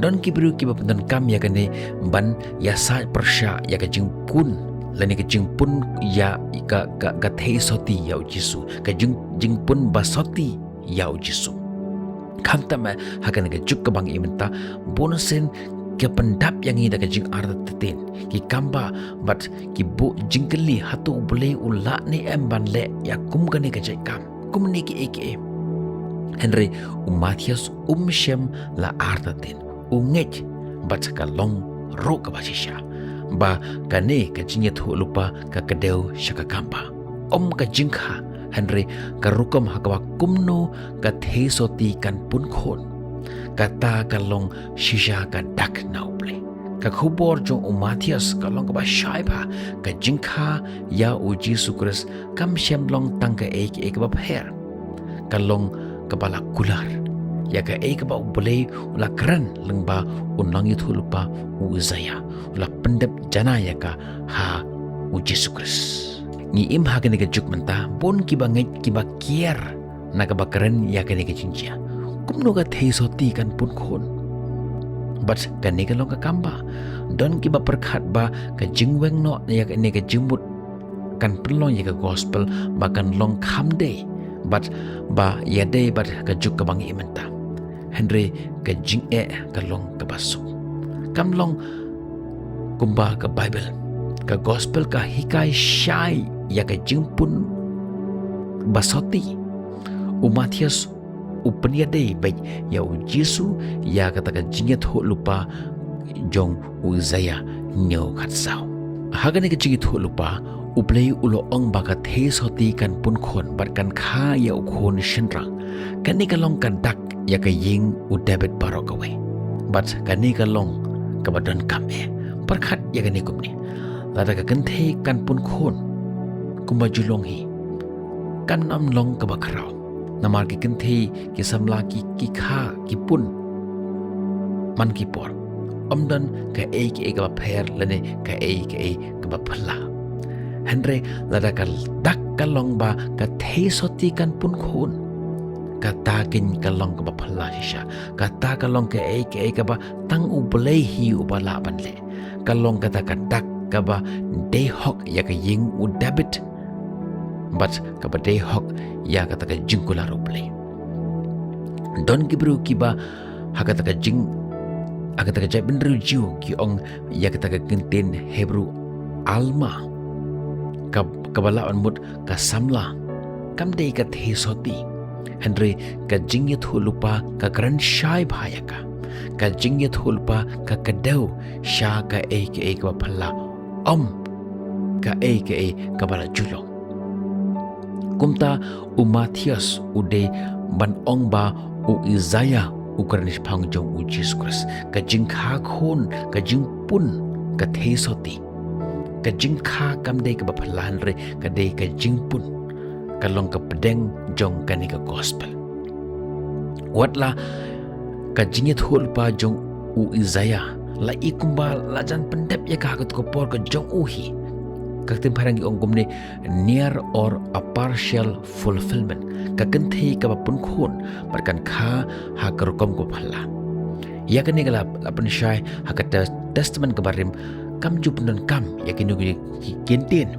Don ki briew kiba pyndonkam ïa kane ban ïasaid pyrshah ïa ka jingpun lane ka jingpun ïa ka, ka, ka theisotti ïa u Jisu, ka jing, jingpun ba sotti ïa u Jisu. Khamtam eh ha kane ka juk kaba ngi mynta, bun sien ki pyndap ïa ngi da ka jingartatien, ki kamba bad ki buh jingkylli, hato U Blei u lah ne em ban leh ïa kum kane ka jait kam, kumne kiei kiei. Hynrei u Mathaios um shym la artatien, u ngeit bad ka long ruh kaba shisha ba kane ka jingïathuhlypa ka kdew sha ka kamba, ym ka jingkha, hynrei ka rukom ha kaba kumno ka theisotti kan pun khun. Kata ka long shisha ka dak na U Blei. Ka khubor jong u Mathaios ka long kaba shai bha, ka jingkha ïa u Jisu Khrist kam shym long tang kaei kaei kaba pher. Ka long kaba la kular ïa kaei kaba U Blei u la kren lyngba u nongïathuhlypa u Isaïah, u la pyndep janai ïa ka ha u Jisu Khrist. Ngi im ha kane ka juk mynta, bun kiba ngeit, kiba kiar na kaba kren ïa kane ka jingjia. Kumno ka theisotti kan pun khun? Bad kane ka long ka kamba. Don kiba pyrkhat ba ka jingweng noh ïa kane ka jingmut kan pynlong ïa ka gospel ba kan long kham dei bad ba ïadei bad ka juk kaba ngi im mynta. Hynrei ka jingeh ka long kaba suk. Kam long kumba ka Baibl, ka gospel ka hikai shai ïa ka jingpun ba sotti. U Mathaios u pynïadei beit ïa u Jisu ïa kata ka jingïathuhlypa jong u Isaïah hynñiew khatsaw. Ha kane ka jingïathuhlypa, U Blei u la ong ba ka theisotti kan pun khun bad kan kha ïa u khun shynrang. Kane ka long ka dak ïa ka ïing u David baroh kawei. Bad kane ka long kaba donkam eh. Pyrkhat ïa kane kumne. Lada ka kynthei kan pun khun, kumba ju long hi, kan ym long kaba khraw. Namar ki kynthei ki samla ki, ki kha, ki pun man ki por. Ym don kaei kaei kaba pher lane kaei kaei kaba phylla. Hynrei lada ka dak ka long ba ka theisotti kan pun khun, kata keiñ ka long kaba phylla shisha. Kata ka long kaei kaei kaba tang U Blei hi uba lah ban leh. Ka long kata ka dak kaba dei hok ïa ka ïing u David bad kaba dei hok ïa kata ka jingkular U Blei. Don ki briew kiba ha kata ka jing, ha kata ka jaitbynriew Jiw ki ong ïa kata ka kyntien Hebru Alma, ka, kaba lah ban mut ka samla. Kam dei ka theisotti, hynrei ka jingïathuhlypa ka kren shai bha ïa ka. Ka jingïathuhlypa ka kdew sha kaei kaei kaba phylla, ym kaei kaei kaba la ju long. Kumta u Mathaios u dei ban ong ba u Isaïah u kren shaphang jong u Jisu Khrist. Ka jingkha khun, ka jingpun, ka theisotti. Ka jingkha kam dei kaba phylla hynrei ka dei ka jingpun. Ka long ka pdeng jong kane ka gospel. Wat la Ka jingïathuhlypa jong u Isaiah la i kumba la jan pyndep ïa ka ha kato ka por ka jong u hi. Ka ktien phareng ki ong kumne, near or a partial fulfillment. Ka kynthei kaba pynkhun bad kan kha ha ka rukom kaba phylla. Ïa kane ka la, la pynshai ha ka Testament kaba rim, kam ju pyndonkam ïa kino kino ki kyntien.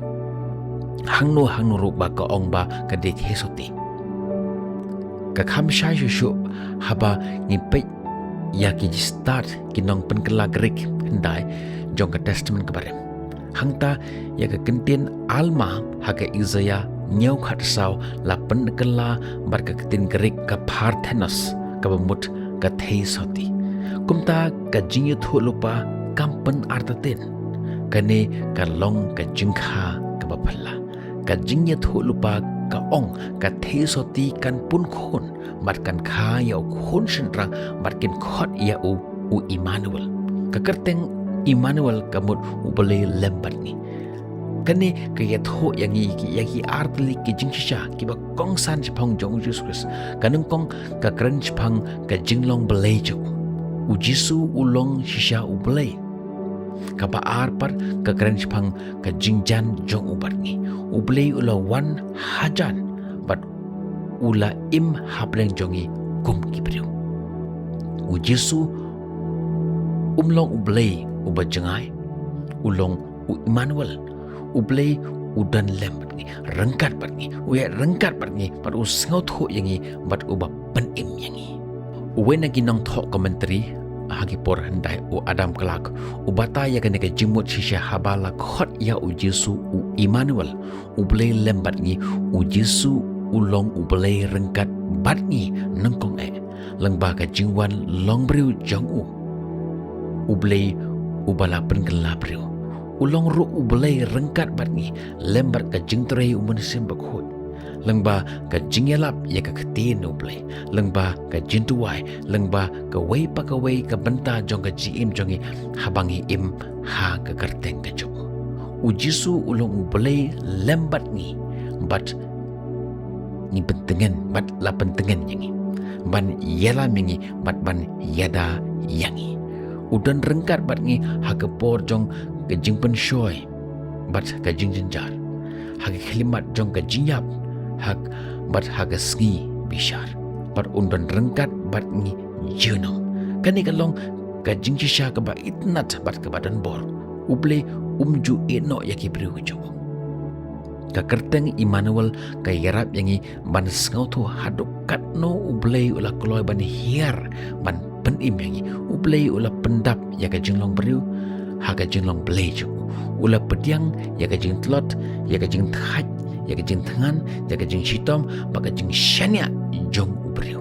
Hangno hangno ruh ba ka ong ba ka dei theisotti. Ka kham shai shuh shuh haba ngi peit ïa ki stad ki nongpynkylla Greek hyndai jong ka Testament kaba rim. Hangta ïa ka kyntien Alma ha ka Isaiah hynñiew khatsaw la pynkylla bad ka kyntien Greek ka parthenos kaba mut ka theisotti. Kumta ka jingïathuhlypa kam pynartatien. Kane ka long ka jingkha kaba phylla. Ka jingïathuhlypa ka ong ka theisotti kan pynkhun bad kan kha ïa u khun shynrang bad kin khot ïa u, u Immanuel. Ka kyrteng Immanuel ka mut U Blei lem bad ngi. Kane ka ïathuh ïa ngi ïa ki artylli ki jingshisha kiba kongsan shaphang jong U Jisu Khrist. Ka nyngkong ka kren shaphang ka jinglong Blei jong u. U Jisu u long shisha U Blei. Kaba ar pat ka kren shaphang ka jingjan jong u bad ngi. U Blei u la wan hajan bad u la im hapdeng jong ngi kum ki briew. U Jisu um long U Blei uba jngai, u long u Immanuel, U Blei u don lem bad ngi, ryngkat bad ngi, u ïaid ryngkat bad ngi, bad u sngewthuh ïa ngi, bad uba pynim ïa ngi. Uwei na ki nongthoh commentary ha ki por hyndai u Adam Clarke u batai ïa kane ka jingmut shisha haba la khot ïa U Jisu u Immanuel, U Blei lem bad ngi, U Jisu u long U Blei ryngkat bad ngi nyngkong eh. Lyngba ka jingwan longbriew jong u, U Blei uba la pynkylla briew. U long ruh U Blei ryngkat bad ngi lem bad ka jingtrei U Mynsiem Bakhuid. Lyngba ka jingïalap ïa ka ktien U Blei, lyngba ka jingduwai, lyngba kawei pa kawei ka bynta jong ka jingim jong ngi haba ngi im ha ka kyrteng ka jong u. U Jisu u long U Blei lem bad ngi bad ngi pyntngen bad la pyntngen ïa ngi ban ïalam ïa ngi bad ban ïada ïa ngi. U don ryngkat bad ngi ha ka por jong ka jingpynshoi bad ka jingjynjar, ha ka khyllipmat jong ka jingïap, ha bad ha ka sngi bishar, bad un don ryngkat bad ngi junom. Kane ka long ka jingshisha kaba itynnad bad kaba donbor. U Blei um ju ïehnoh ïa ki briew ki jong u. Ka kyrteng Immanuel ka ïarap ïa ngi ban sngewthuh haduh katno U Blei u la kloi ban hiar ban pynim ïa ngi. U Blei u la pyndap ïa ka jinglong briew ha ka jinglong Blei jong u. U la pdiang ïa ka jingtlot, ïa ka jingthait, ïa ka jingthngan, ïa ka jingshitom bad ka jingshaniah jong u briew.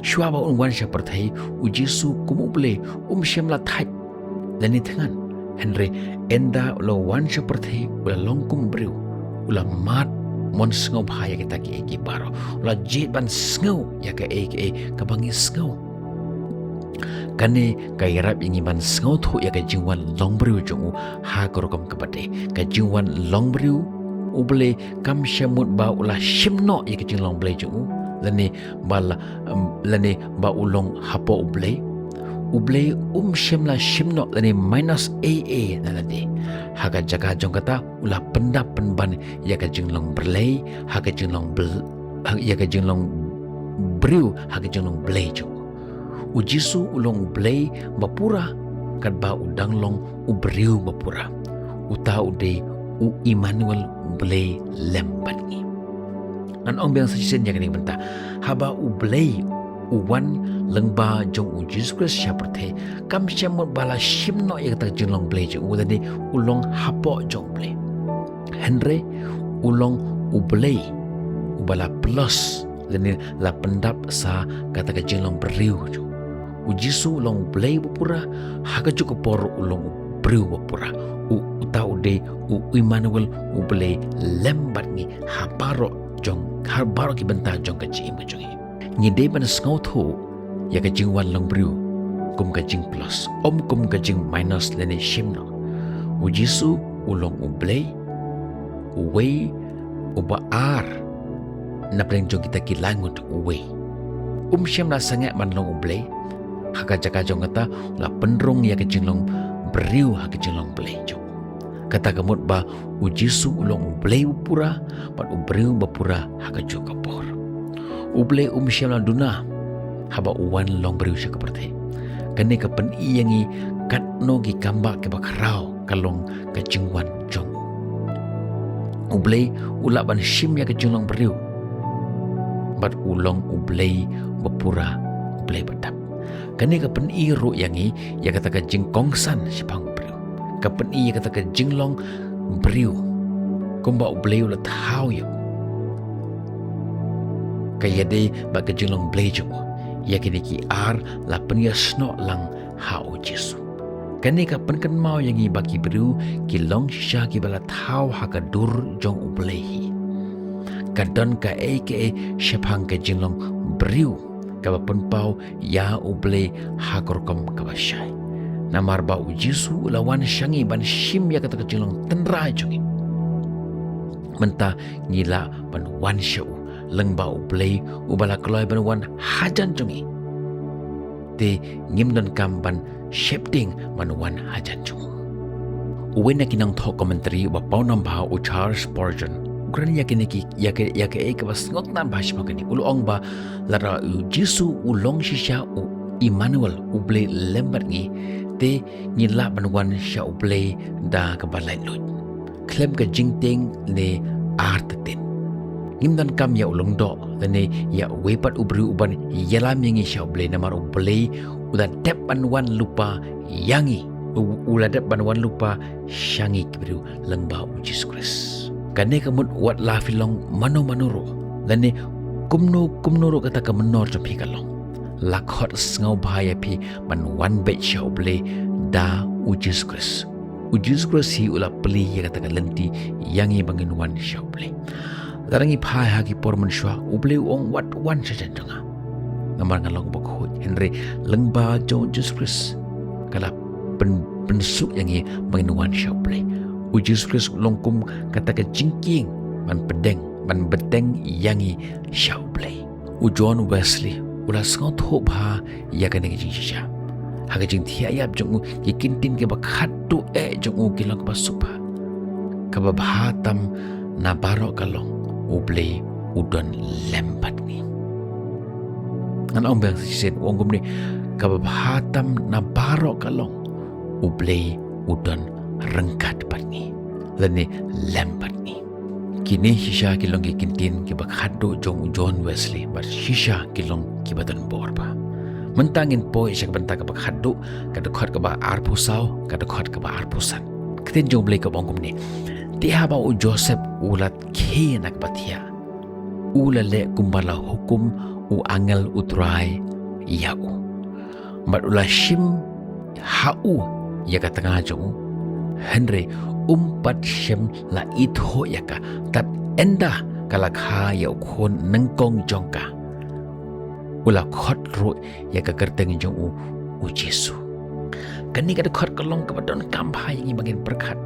Shuwa ba un wan sha pyrthei, U Jisu kum U Blei um shym la thait lane thngan. Hynrei ynda u la wan sha pyrthei u la long kum briew. U la mad mon sngewbha ïa kita kiei kiei baroh. U la jied ban sngew ïa kaei kaei kaba ngi sngew. Kane ka ïarap ïa ngi ban sngewthuh ïa ka jingwan longbriew jong u ha ka rukom kaba dei. Ka jingwan longbriew U Blei kam shym mut ba u la shim noh ïa ka jinglong Blei jong u lane ba la, em, lane ba u long hapoh U Blei. U Blei um shym la shim noh lane minus ei ei na lade. Ha ka jaka jong kata u la pyndap pynban ïa ka jinglong Blei ha ka jinglong Bl-, ha, ïa ka jinglong briew ha ka jinglong Blei jong u. U Jisu u long U Blei ba pura katba u dang long u briew ba pura. Uta u dei u Immanuel, U Blei lem bad ngi. Ngan ong biang sa shisien ïa kane ka bynta. Haba U Blei u wan lyngba jong U Jisu Khrist sha pyrthei, kam shym mut ba la shim noh ïa kata ka jinglong Blei jong u lane u long hapoh jong U Blei. Hynrei u long U Blei uba la plus lane la pyndap sa kata ka jinglong briew jong u. U Jisu u long U Blei ba pura, ha kajuh ka por u long u briew ba pura. U, uta u dei u Immanuel, U Blei lem bad ngi ha baroh jong, ha baroh ki bynta jong ka jingim ka jong ngi. Ngi dei ban sngewthuh ïa ka jingwan longbriew kum ka jingplus, ym kum ka jingminus lane shim noh. U Jisu u long U Blei uwei uba ar napdeng jong kita ki laingut uwei. Um shym la sangeh ban long u Blei. Ha ka jaka jong kata, u la pynrung ïa ka jinglong briew ha ka jinglong Blei jong u. Kata ka mut ba u Jisu u long u Blei u pura, bad u briew ba pura ha kajuh ka por. U Blei um shym la duna haba u wan long briew sha ka pyrthei. Kane ka pyni ïa ngi katno ki kambah kiba khraw ka long ka jingwan jong u. U Blei u lah ban shim ïa ka jinglong briew. Bad u long u Blei ba pura, u Blei ba dap. Kane ka pyni ruh ïa ngi ïa kata ka jingkongsan shaphang u briew. Ka pyni ïa kata ka jinglong briew. Kumba u Blei u la thaw ïa u. Ka ïadei bad ka jinglong Blei jong u. Ïa kine ki ar la pynïasnoh lang ha u Jisu. Kane ka pynkynmaw ïa ngi ba ki briew ki long shisha kiba la thaw ha ka dur jong u Blei hi. Ka don kaei kaei shaphang ka jinglong briew kaba pynpaw ïa u Blei ha ka rukom kaba shai. Namar ba u Jisu u la wan sha ngi ban shim ïa kata ka jinglong tynrai jong ngi. Mynta ngi lah ban wan sha u lyngba u Blei uba la kloi ban wan hajan jong ngi. Te ngim donkam ban sheptieng ban wan hajan jong u. Uwei na ki nongthoh commentary uba pawnam bha u Charles Spurgeon u kren ïa kine ki, ïa ka, ïa kaei kaba sngewtynnat bha shaphang kane. U la ong ba lada u Jisu u long shisha u Immanuel, u Blei lem bad ngi, te ngi lah ban wan sha u Blei da kaba laitluid, khlem ka jingtieng ne artatien. Ngim donkam ïa u lyngdoh lane ïa uwei pat u briew uban ïalam ïa ngi sha u Blei, namar u Blei u la dep ban wan lypa ïa ngi. U, u la dep ban wan lypa sha ngi ki briew lyngba u Jisu Khrist. Kane ka mut wat la phi long mano mano ruh lane kumno kumno ruh kata ka mynnor jong phi ka long, la khot sngewbha ïa phi ban wan beit sha u Blei da u Jisu Khrist. U Jisu Khrist hi u la plie ïa kata ka lynti ïa ngi ba ngin wan sha u Blei. Lada ngi phai ha ki por mynshuwa, u Blei u ong wat wan shajan jong nga. Namar nga long uba khuid. Hynrei lyngba jong u Jisu Khrist ka la pyn, pynsuk ïa ngi ba ngin wan sha u Blei. U Jisu Khrist u long kum kata ka jingkieng ban pdeng, ban bteng ïa ngi sha u Blei. U John Wesley u la sngewthuh bha ïa kane ka jingshisha. Ha ka jingthiah ïap jong u, ki kyntien kiba khatduh eh jong u ki long kaba suk bha. Kaba bha tam na baroh ka long, u Blei u don lem bad ngi. Ngan ong biang shisien, u ong kumne, kaba bha tam na baroh ka long, u Blei u don ryngkat bad ngi lane lem bad ngi. Kine shisha ki long ki kyntien kiba khatduh jong u John Wesley bad shisha ki long kiba don bor bha. Mynta ngin poi sha ka bynta kaba khatduh, ka dkhot kaba arphew saw, ka dkhot kaba arphew san. Ka ktien jong u Blei ka ong kumne: Te haba u Joseph u la khie na kaba thiah, u la leh kumba la hukum u angel u Trai ïa u. Bad u la shim ha u ïa ka tnga jong u, hynrei um pat shym la ithuh ïa ka, tad ynda ka la kha ïa u khun nyngkong jong ka. U la khot ruh ïa ka kyrteng jong u, u Jisu. Kane ka dkhot ka long kaba donkam bha ïa ngi ba ngin pyrkhat.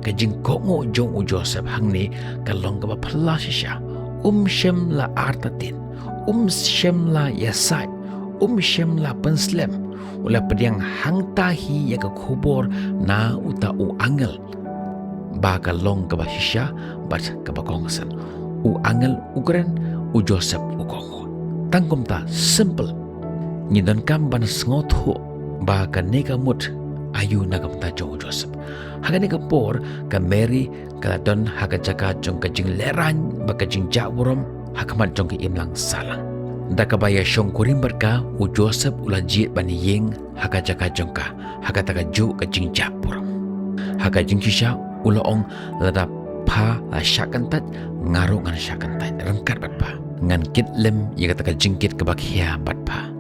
Ka jingkohnguh jong u Joseph hangne ka long kaba phylla shisha. Um shym la artatien, um shym la ïasaid, um shym la pynslem. U la pdiang hangta hi ïa ka khubor na uta u angel ba ka long kaba shisha bad kaba kongsan. U angel u kren, u Joseph u kohnguh. Tang kumta, simple. Ngi donkam ban sngewthuh ba kane ka mut aïu na ka bynta jong u Joseph. Ha kane ka por ka Mary ka la don ha ka jaka jong ka jinglehrain bad ka jingjahburom ha khmat jong ka imlang sahlang. Da kaba ïashongkurim bad ka, u Joseph u la jied ban ïeng ha ka jaka jong ka, ha kata kajuh ka jingjahburom. Ha ka jingshisha u la ong, lada pha la shah kyntait, nga ruh ngan shah kyntait ryngkat bad pha. Ngan kit lem ïa kata ka jingkit kaba khia bad pha.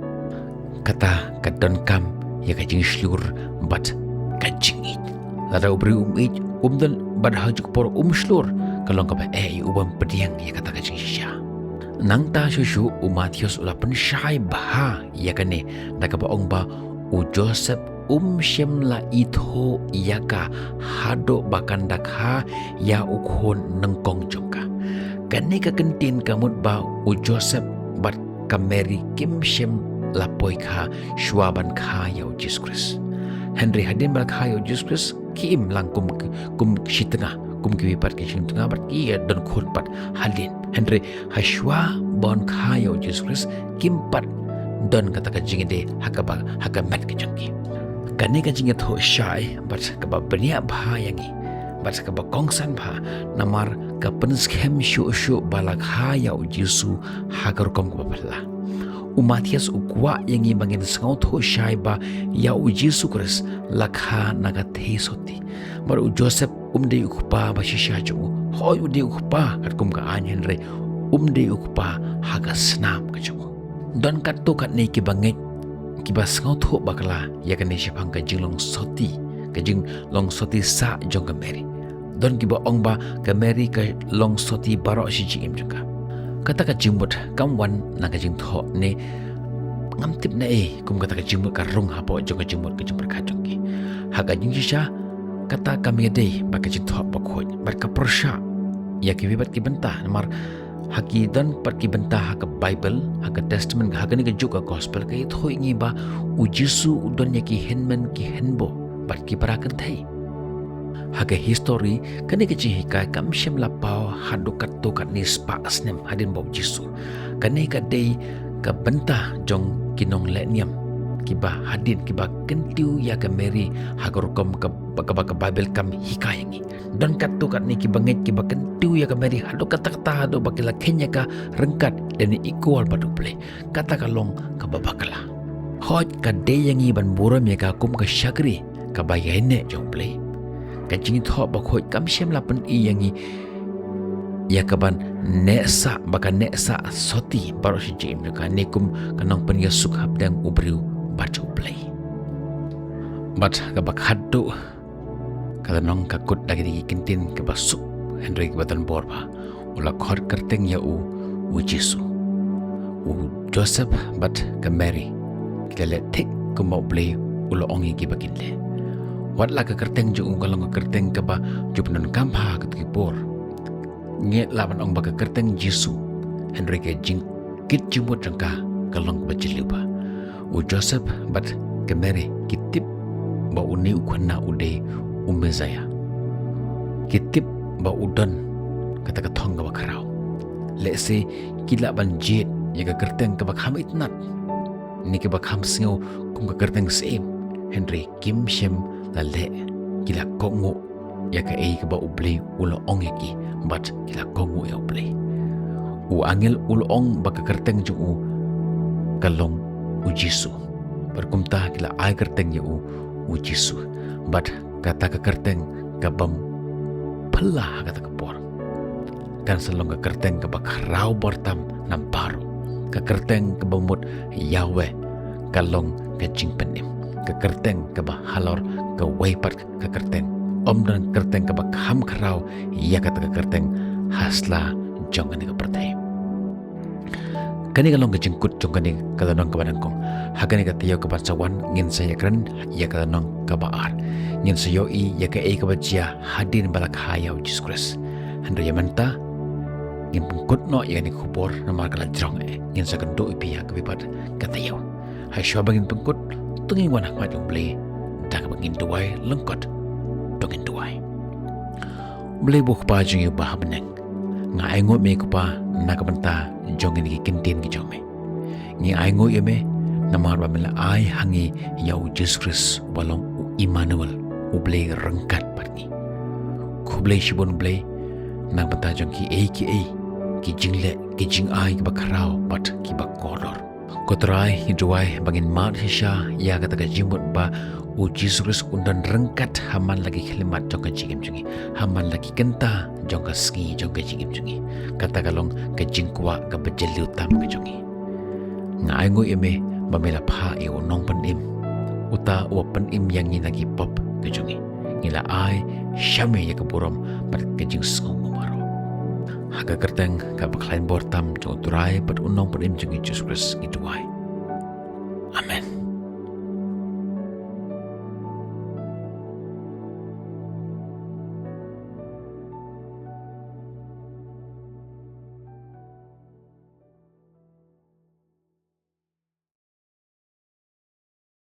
Kata ka donkam ïa ka jingshlur bad ka jingïeit. Lada u briew um ïeit, um don bad ha kajuh ka por um shlur, ka long kaba eh ïa u ban pdiang ïa kata ka jingshisha. Nangta shuh shuh u Mathaios u la pynshai bha ïa kane da kaba ong ba u Joseph um shym la ithuh ïa ka haduh ba kan da kha ïa u khun nyngkong jong ka. Kane ka kyntien ka mut ba u Joseph bad ka Mary kim shym la poi kha shuwa ban kha ïa u Jisu Khrist. Hynrei hadien ba la kha ïa u Jisu Khrist, ki im lang kum, kum shi tnga, kum kiwei pat ki jingtnga bad ki ïa don khun pat hadien. Hynrei ha shuwa ban kha ïa u Jisu Khrist, kim pat don kata ka jingïadei ha kaba, ha ka met ka jong ki. Kane ka jingïathuh shai bad kaba bniah bha ïa ngi, bad kaba kongsan bha, namar ka pynskhem shuh shuh ba la kha ïa u Jisu ha ka rukom kaba phylla. U Matthias u kwah ïa ngi ba ngin sngewthuh shai ba ïa u Jisu Khrist la kha na ka thei soti. Bad u Joseph um dei u kpa ba shisha jong u. Hooid, u dei u kpa katkum ka aiñ, hynrei um dei u kpa ha ka snam ka jong u. Don katto katne kiba ngeit, kiba sngewthuh bakla ïa kane shaphang ka jinglong soti, ka jinglong soti sah jong ka Mary. Don kiba ong ba ka Mary ka long soti baroh shi jingim jong ka. Kata ka jingmut kam wan na ka jingthoh ne ngam tip naei, kum kata ka jingmut ka rung hapoh jong ka jingmut ka jingpyrkhat jong ki. Ha ka jingshisha, kata kam ïadei bad ka Jingthoh Bakhuid bad ka pyrshah ïa kiwei pat ki bynta, namar ha ki don pat ki bynta ha ka Baibl, ha ka Testament, ha kane ka juk ka Gospel, ka ïathuh ïa ngi ba u Jisu u don ïa ki hynmen ki hynbew bad ki para kynthei. Ha ka histori, kane ka jinghikai kam shym la paw haduh katto katne spah snem hadien ba u Jisu. Kane ka dei ka bynta jong ki nongleh niam kiba hadien, kiba kyntiew ïa ka Mary ha ka rukom kaba, kaba ka Baibl kam hikai ïa ngi. Don katto katne kiba ngeit, kiba kyntiew ïa ka Mary haduh katta katta, haduh ba ki la kheiñ ïa ka ryngkat lane equal bad U Blei. Kata ka long kaba bakla. Hooid, ka dei ïa ngi ban burom ïa ka kum ka shakri kaba ïaineh jong U Blei. Ka Jingthoh Bakhuid kam shym la pyni ïa ngi ïa kaban neh sah, ba ka neh sah soti baroh shi jingim jong ka, ne kum ka nongpynïasuk hapdeng u briew bad U Blei. Bad kaba khatduh, ka lynnong ka kut da kine ki kyntien kiba suk, hynrei kiba don bor bha. U la khot kyrteng ïa u, u Jisu. U Joseph bad ka Mary ki la leh thik kumba U Blei u la ong ïa ki ba kin leh. Wat la ka kyrteng jong u ka long ka kyrteng kaba ju pyndonkam bha ha kato ki por, ngi lah ban ong ba ka kyrteng Jisu, hynrei ka jingkit jingmut jong ka ka long kaba jylliew bha. U Joseph bad ka Mary ki tip ba une u khynnah u dei u Messaïah. Ki tip ba u don kata ka thong kaba khraw. Lehse ki lah ban jied ïa ka kyrteng kaba kham itynnad, ne kaba kham sngew kum ka kyrteng syiem, hynrei kim shym la leh. Ki la kohnguh ïa kaei kaba U Blei u la ong ïa ki, bad ki la kohnguh ïa U Blei. U angel u la ong ba ka kyrteng jong u ka long u Jisu. Bad kumta ki la ai kyrteng ïa u, u Jisu. Bad kata ka kyrteng ka bym phylla ha kata ka por. Kan sa long ka kyrteng kaba khraw bor tam na baroh. Ka kyrteng kaba mut Yahweh, ka long ka jingpynim. Ka kyrteng kaba halor kawei pat ka kyrteng. Ym don kyrteng kaba kham khraw ïa kata ka kyrteng ha sla jong kane ka pyrthei. Kane ka long ka jingkut jong kane ka lynnong kaba nyngkong. Ha kane ka taïew kaba sa wan ngin sa ïakren ïa ka lynnong kaba ar. Ngin sa ïohi ïa kaei kaba jia hadien ba la kha ïa u Jisu Khrist. Hynrei ïa mynta ngin pynkut noh ïa kane ka khubor namar ka la jrong eh. Ngin sa kynduh ïa phi ha kawei pat ka taïew. Ha shuwa ba ngin pynkut, to ngin wan ha khmat U Blei da kaba ngin duwai lyngkot. To ngin duwai. Blei ba u Kpa jong ngi uba ha bneng, nga ainguh ïa me ko Kpa na ka bynta jong kine ki kyntien ki jong me. Ngi ainguh ïa me namar ba me la ai ha ngi ïa u Jisu Khrist uba long u Immanuel, U Blei ryngkat bad ngi. Khublei shibun Blei na ka bynta jong kiei kiei ki jingleh, ki jingai kiba khraw bad kiba kordor. Ko Trai, ngi duwai ba ngin mad shisha ïa kata ka jingmut ba u Jisu Khrist un don ryngkat ha man la ki khyllipmat jong ka jingim jong ngi, ha man la ki kynta jong ka sngi jong ka jingim jong ngi. Kata ka long ka jingkwah kaba jylliew tam ka jong ngi. Nga ainguh ïa me ba me la phah ïa u Nongpynim, uta uba pynim ïa ngi na ki pop ka jong ngi. Ngi la ai sha me ïa ka burom bad ka jingsngewnguh baroh. Ha ka kyrteng kaba khlaiñ bor tam jong u Trai bad u Nongpynim jong ngi Jisu Khrist ngi duwai.